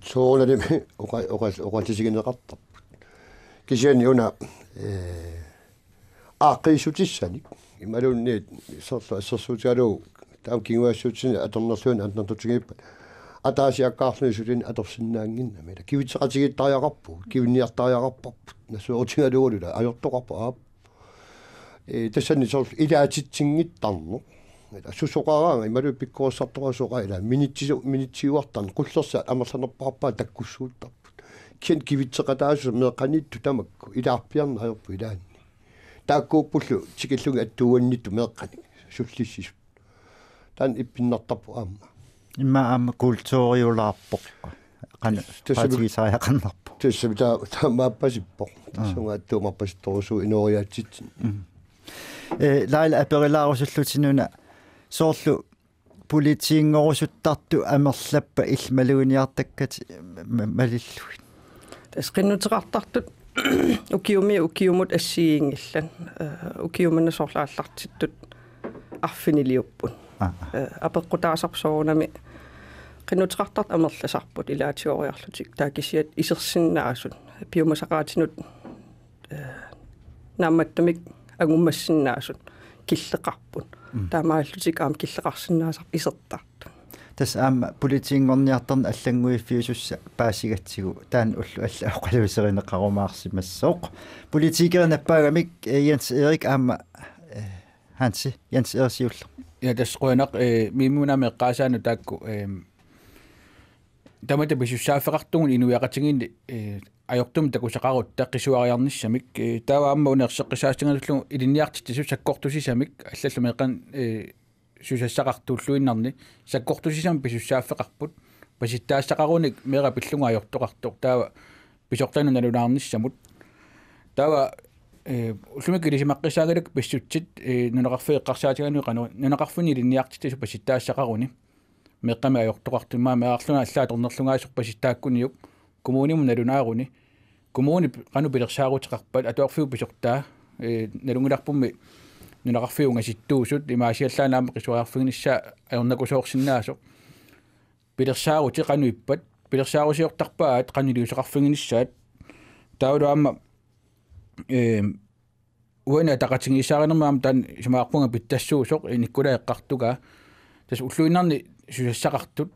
Soorunalimi oqa-, oqa-, oqallisigineqartarput. Kisianni una, eh, aaqqiissutissanik. Imaluunniit soorlu assersuutigalugu taama kinguaassiuutitigut atornerluineq annertutigiippat. Ataasiakkaarluni sulineq atorsinnaannginnami. Ila kivitseqatigiittariaqarpugut, kivinniartariaqarparput. Nassuerutigalugulu ila ajortoqarpoq aap. Eh, tassani soorlu ilaatitsinngittarneq. Ila susoqaraangat imaluunniit pikkorissartoqasoqaaq ila minitsi-, minitsiuartarneq qullersaat amerlanerpaarpaat takkussuuttarput. Kisianni kivitseqataasut meeqqaniittut tamakku ilaarpiarneq ajorput ilaanni. Taakkuuppullu tikillugit attuuannittut meeqqanik sullissisut. Taanna ippinnartarpoq aamma. Immaqa aamma kulturiulaarpoq. Qanoq. Tassa-, paatigisariaqarnerpoq. Tassami taa-, taamaappasippoq. Aa. Tassunga attuumarpasittorusuuvoq inooriaatsitsinni. Mm. Eh, Laila, aperilaarusullutit una, soorlu politiinngorusuttartut amerlappat illit maluginiartakkatit ma-, malillugit? Tassa qinnuteqartartut ukiumiit ukiumut assigiinngillat. Eh, ukiut manna soorlu aallartittut arfiniliupput. Aa. Eh, apeqqutaasarput soorunami qinnuteqartartut amerlasarput ilaatigoriarlutik. Taava kisiat isersinnaasut. Piumasaqaatinut, eh, naammattumik angummassinnaasut killeqarput. Mm. Taamaalillutik aamma killeqarsinnaasarput isertartut. Tassa aamma politiinngorniartarneq allannguiffiusussaq paasigatsigu taanna ullut allat oqaluuserineqarumaarsimassaaq. Politikerit nappaagamik, eh, Jens Erik aamma, eh, Hansi, Jens Erik siulleq. Ja, tassa qujanaq, eh, Mimiunami eqqaasaanut taakku, eh, tamatta pisussaaffeqartugut inuiaqatigiinni, eh, ajortumik takusaqarutta qisuariarnissamik, eh, taava aamma una erseqqissaassutigalugu ilinniartitsisut sakkortusisamik allallu meeqqanik, eh, susassaqartuulluinnarni sakkortusisamik pisussaaffeqarput, pasitsaassaqarunik meeraq pillugu ajortoqartoq, taava pisortanut nalunaarnissamut. Taava, eh, ullumikkut ilisimaqqissaanngilakka pissutsit, eh, nunaqarfiit eqqarsaatigalugit qanoq, nunaqarfinni ilinniartitsisut pasitsaassaqaruni. meeqqamik ajortoqartut, immaqa meerarlunga allaat atornerlugaasoq pasitaakkuniuk kommunimut nalunaaruni. Kommuni qanoq pilersaaruteqarpat, atuarfiup pisortaa, ee, nalunngilarpummi nunaqarfiit ungasittuusut, imaasiallaannaq aamma qisuariarfiginissaa ajornakusoorsinnaasoq. Pilersaarutit qanoq ippat, pilersaarusiortarpaat qanoq iliuuseqarfiginissaat. Taavalu aamma, ee, uani ataqatigiissaarinermi aamma taanna isumaqarpunga pitsassuusoq, inikkulaa eqqartugaa. Tassa ulluinnarni susassaqartut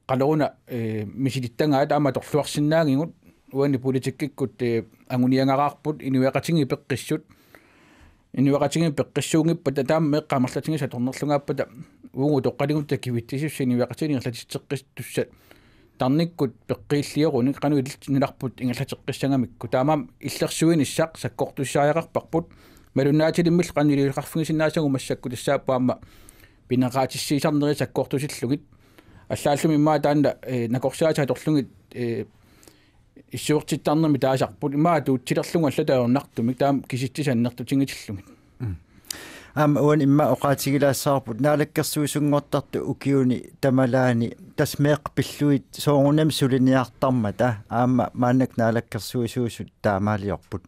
qanoruna, ee, misilittagaat aamma atorluarsinnaagigut, uani politikkikkut, ee, anguniagaraarput, inuiaqatigiit peqqissut. Inuiaqatigiit peqqissuunngippata, taama meeqqat amerlatigisat atornerlugaappata, uagut utoqqaligut takivittisissut inuiaqatigiit ingerlatitseqqittussat tarnikkut peqqiilliorunik, qanoq illit nunarput ingerlateqqissagamikku. Taamaammat illersuinissaq sakkortusisariaqarparput. Malunnaatilimmillu qanoq iliuuseqarfigisinnaassagut massakkut tassaapput aamma pineqaatissiisarnerit sakkortusillugit. Allaallumi immaqa taanna, ee, nakorsaasut atorlugit, ee, issuertittarnermi taasarput, immaqa atuutsilerlugu allatut ajornartumik, taama kisitsisat annertutigitillugit. Mm. Aamma uani immaqa oqaatigilaassavarput Naalakkersuisunngortartut ukiuni tamalaani, tassa meeqqat pillugit soorunami suliniartarmata, aamma maannakkut naalakkersuisuusut taamaaliorput.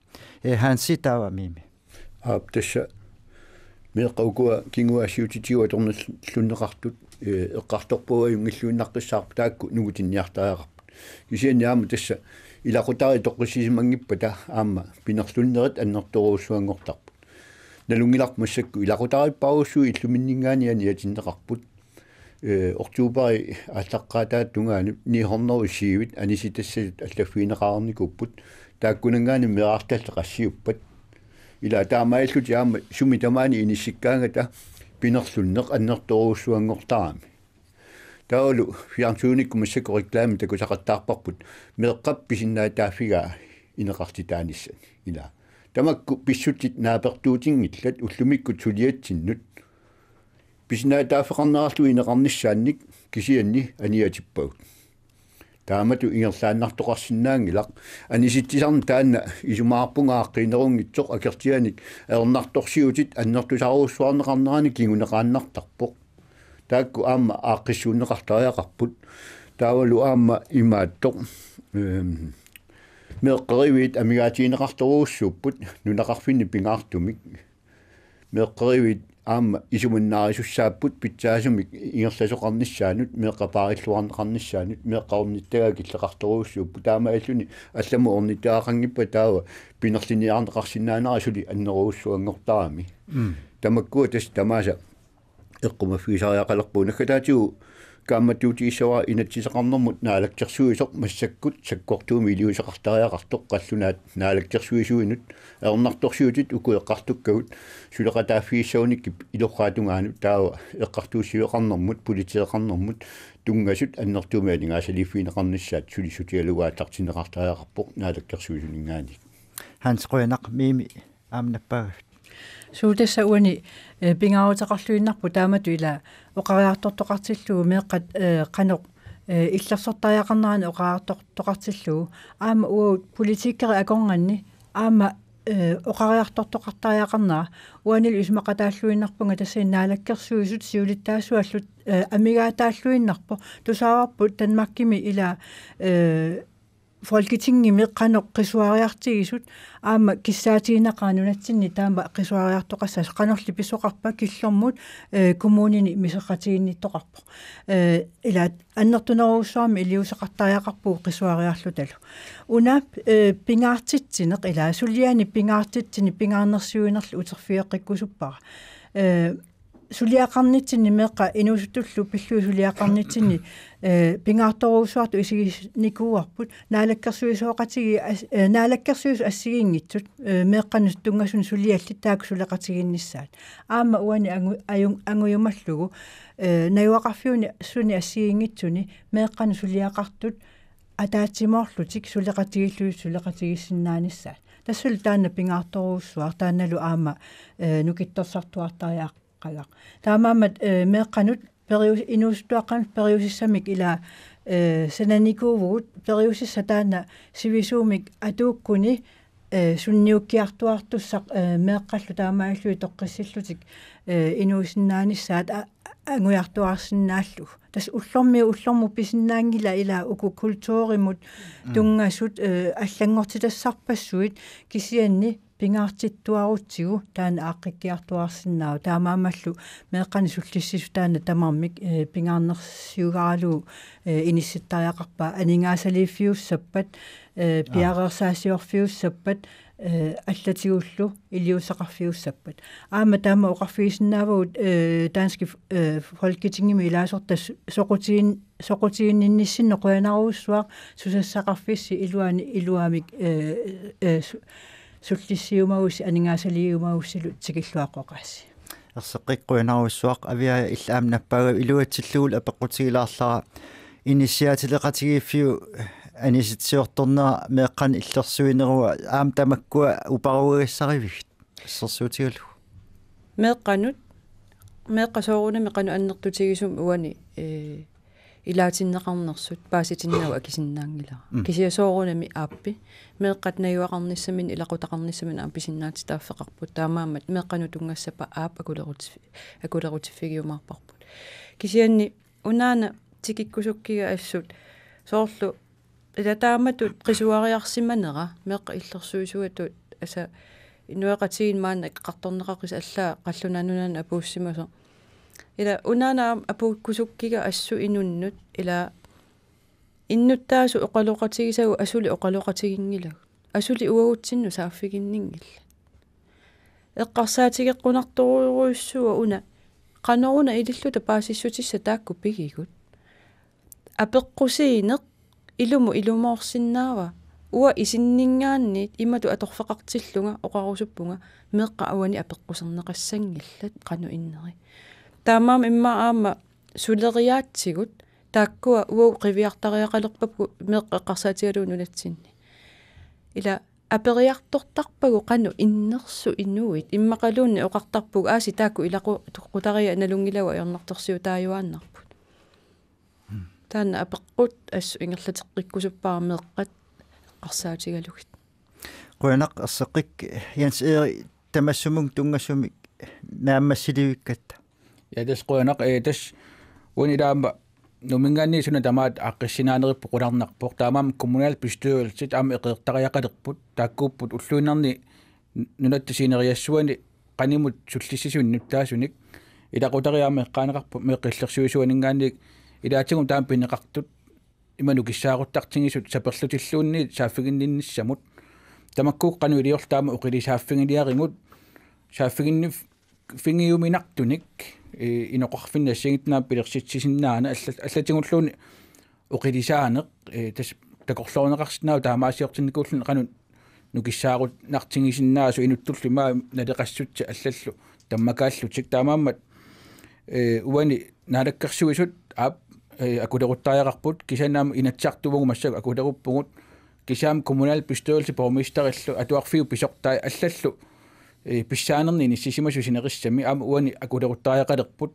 Ee, Hansi, taava Mimi. Aap, tassa meeqqat ukua kinguaassiuutitigut atornerlunneqartut, ee, eqqartorpagut ajunngilluinnaqqissaarput, taakku nungutinniartariaqarput. Kisianni aamma tassa ilaqutariit toqqissisimanngippata aamma pinerlunnerit annertoorujussuanngortarput. Nalunngilarput massakkut ilaqutariipparujussuit illuminninngaanniit aniatinneqarput. Ee, oktoberip aallaqqaataata tungaanut ni hundrede og syv anisitassatit allaffigineqareernikuupput. Taakkunanngaanniit meerartallit qassiuppat. Ila taamaalillutik aamma sumi tamaani inissikkaangata pinerlunneq annertoorujussuanngortarami. Taavalu fjernsynikkut massakkut reklame takusaqattaarparput meeqqap pisinnaatitaaffigaa ineqartitaanissani. Ila tamakku pissutsit naapertuutinngillat ullumikkut suliatsinnut. Pisinnaatitaaffeqarnerarlugu ineqarnissaannik kisianni aniatippagut. Taamatut ingerlaannartoqarsinnaanngilaq. Anisitsisarneq taanna isumaqarpunga aaqqiinerunngitsoq, akerlianik ajornartorsiutit annertusarujussuarneqarnerani kinguneqaannartarpoq. Taakku aamma aaqqissuunneqartariaqarput. Taavalu aamma imaattoq, ehm, meeqqeriviit amigaatigineqartorujussuupput nunaqarfinni pingaartumik. Meeqqeriviit aamma isumannaarisussaapput pitsaasumik ingerlasoqarnissaanut, meeqqat paarilluarneqarnissaanut, meeqqat ornittagaat killeqartorujussuupput. Taamaalilluni allamut ornittagaqanngippat taava pinerliniarneqarsinnaanera suli annerujussuanngortarami. Mm. Tamakkua tassa tamaasa eqqumaffigisariaqalerpugut. Naggataatigut kaammattuutigissavara inatsiseqarnermut naalakkersuisoq massakkut sakkortuumik iliuuseqartariaqartoq, qallunaat naalakkersuisuinut ajornartorsiutit uku eqqartukkagut suleqataaffigissagunikkit ilorraap tungaanut, taava eqqartuussiveqarnermut, politeeqarnermut tunngasut annertuumik aningaasaliiffigineqarnissaat suli sutigalugu aallartinneqartariaqarpoq naalakkersuisuninngaanniit. Hans, qujanaq. Mimi, aamma nappaagavit. Suu, tassa uani, eh, pingaaruteqarluinnarpoq taamatut ila oqariartortoqartillugu meeqqat, eh, qanoq, eh, illersortariaqarnerannik oqariartortoqartillugu. Aamma uagut politikerit akornanni aamma, eh, oqariartortoqartariaqarnera. Uanilu isumaqataalluinnarpunga tassani naalakkersuisut siulittaasuallu, eh, amigaataalluinnarpoq. Tusaavarput Danmarkimi ila, eh, Folketingimi qanoq qisuariartigisut aamma kissaatigineqaaq nunatsinni taama qisuariartoqassasoq, qanorli pisoqarpa killormut, eh, kommunini misoqatiginnittoqarpoq. Eh, ila annertunerujussuarmik iliuuseqartariaqarpugut qisuariarlutalu. Una, eh, pingaartitsineq ila suliani pingaartitsineq pingaarnersiuinerlu uterfigeqqikkusuppara. Eh, suliaqarnitsinni meeqqat inuusuttullu pillugit suliaqarnitsinni, eh, pingaartorujussuartut isiginikuuarput, naalakkersuisooqatigiit as-, eh, naalakkersuisut assigiinngitsut, eh, meeqqanut tunngasunik suliallit taakku suleqatigiinnissaat. Aamma uani angu-, ajun-, angujumallugu, eh, najugaqarfiusunik assigiinngitsuni meeqqanut suliaqartut ataatsimoorlutik suleqatigiillutik suleqatigiissinnaanissaat. Tassalu taanna pingaartorujussuaq, taannalu aamma, eh, nukittorsartuartariaqarpoq. Qagaq. Taamaammat, eh, meeqqanut perius-, inuusuttuaqqanut periusissamik ila, eh, sananikuuvugut, periusissaq taanna sivisuumik atuukkuni eh, sunniukkiartuartussaq, eh, meeqqallu taamaalillugit toqqissillutik, eh, inuusinnaanissaat a-, angujartuarsinnaallugu. Tassa ullormiit ullormut pisinnaanngilaq ilaa uku kulturimut tunngasut, eh, allanngortitassarpassuit kisianni pingaartittuarutsigu taanna aaqqikkiartuarsinnaavoq. Taamaammallu meeqqanik sullissisut taanna tamarmik, eh, pingaarnersiugaralugu, eh, inissittariaqarpaat aningaasaliiffiussappat, eh, piareersaassiorfiussappat, eh, allatigullu iliuuseqarfiussappat. Aamma taama oqarfigisinnaavagut, eh, danske, eh, Folketingimi ilaasortat soqutigin-, soqutiginninnissinnut qujanarujussuaq susassaqarfissi iluani iluamik, eh, eh, su-, sullissiumagussi aningaasaliiumagussilu tikilluaqqoqaasi. Erseqqik qujanarujussuaq Aviaja, illit aamma nappaagavit. Iluatsillugu apeqqutigilaarlara inissiaatileqatigiiffiup anisitsiortornera meeqqanik illersuinerua aamma tamakkua uparuagassarivigit assersuutigalugu. Meeqqanut, meeqqat soorunami qanoq annertutigisumik uani, eh, ilaatinneqarnersut paasitinnagu akisinnaanngilara. Mm. Kisianni soorunami aappi. Meeqqat najugaqarnissaminnik ilaqutaqarnissaminnik aamma pisinnaatitaaffeqarput. Taamaammat meeqqanut tunngassappat aap akulerutif-, akulerutiffigiumaarparput. Kisianni unaana tikikkusukkiga assut soorlu ila taamatut qisuariarsimanera meeqqat illersuisuatut, asa inuiaqatigiinni maanna eqqartorneqaqis allaat qallunaat nunaannut apuussimasoq. Ila unaana aamma apuukkusukkiga assut inunnut ila innuttaasut oqaloqatigisagut asuli oqaloqatiginngilagut. Asuli uagutsinnut saaffiginninngillat. Eqqarsaatigeqqunartorujussuaq una qanoruna ililluta paasissutissat taakku pigigut. Apeqqusiineq ilumut ilumoorsinnaava? Uanga isinninngaanniit imatut atorfeqartillunga oqarusuppunga meeqqat uani apeqquserneqassanngillat qanoq inneri. Taamaammat immaqa aamma suleriaatsigut taakkua uagut qiviartariaqalerpagut meeqqat eqqarsaatigalugit nunatsinni. Ila aperiartortarpagut qanoq innersut inuit, immaqaluunniit oqartarpugut aasiit taakku ilaqu-, -qutariaq nalunngilagut ajornartorsiutaajuaannarput. Taanna apeqqut assut ingerlateqqikkusuppara meeqqat eqqarsaatigalugit. Qujanaq Erseqqik. Jens Erik, tamassumunnga tunngasumik naammassilivikkatta. Ja, tassa qujanaq, eh, tassa uani aamma Nuumminngaanniit suna tamaat aaqqissinaanerput qularnarpoq. Taamaammat kommunalbestyrelsit aamma eqeertariaqalerput. Taakkuupput ulluinnarni nunatta sineriassuani qanimut sullissisut innuttaasunik. Ilaqutariit aamma eqqaaneqarput meeqqat illersuisuaninngaanniit ilaatigut taama pineqartut ima nukissaaruttartigisut saperlutilluunniit saaffiginninnissamut. Tamakku qanoq iliorluta aamma oqilisaaffigilaarigut saaffiginnif-, -figiuminartunik, eh, inoqarfinni assigiinngitsunik pilersitsisinnaaneq alla-, allatigulluunniit oqilisaaneq, eh, tassa takorloorneqarsinnaavoq taamaasiortinnikuulluni qanoq nukissaarunartigisinnaasut inuttullu ima naleqassutsit allallu tammakaallutik. Taamaammat, eh, uani Naalakkersuisut aap, eh, akuleruttariaqarput, kisianni aamma Inatsisartut uagut massakkut akuleruppugut, kisianni aamma kommunalbestyrelsi borgmesterillu atuarfiup pisortai allallu, eh, pissaanernik inissisimasut sinerissami aamma uani akuleruttariaqalerput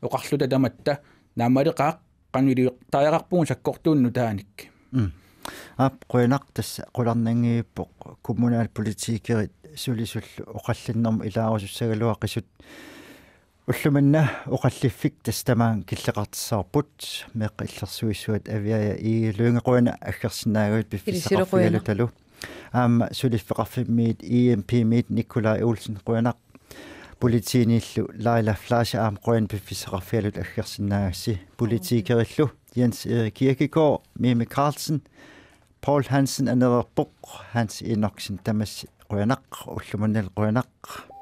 oqarluta tamatta: Naammaleqaaq, qanoq iliortariaqarpugut sakkortuunik nutaanik. Mm. Aap, qujanaq, tassa qularnanngivippoq kommunalpolitikerit sulisullu oqallinnermut ilaarusussagaluaqisut. Ullumanna oqalliffik tassa tamaanga killeqartissavarput, meeqqat illersuissuat Aviaja Egede Lynge, qujanaq aggersinnaagavit piffissaqarfigalutalu. Aamma suliffeqarfimmiit E M P-miit Nikolaj Olsen, qujanaq. Politiinillu Laila Fleischer, aamma qujanaq piffissaqarfigalutut aggersinnaagassi. Politikerillu Jens Erik Kirkegaard, Mimi Karlsen, Paul Hansen anereerpoq, Hans Enoksen tamassi qujanaq, ullumannalu qujanaq.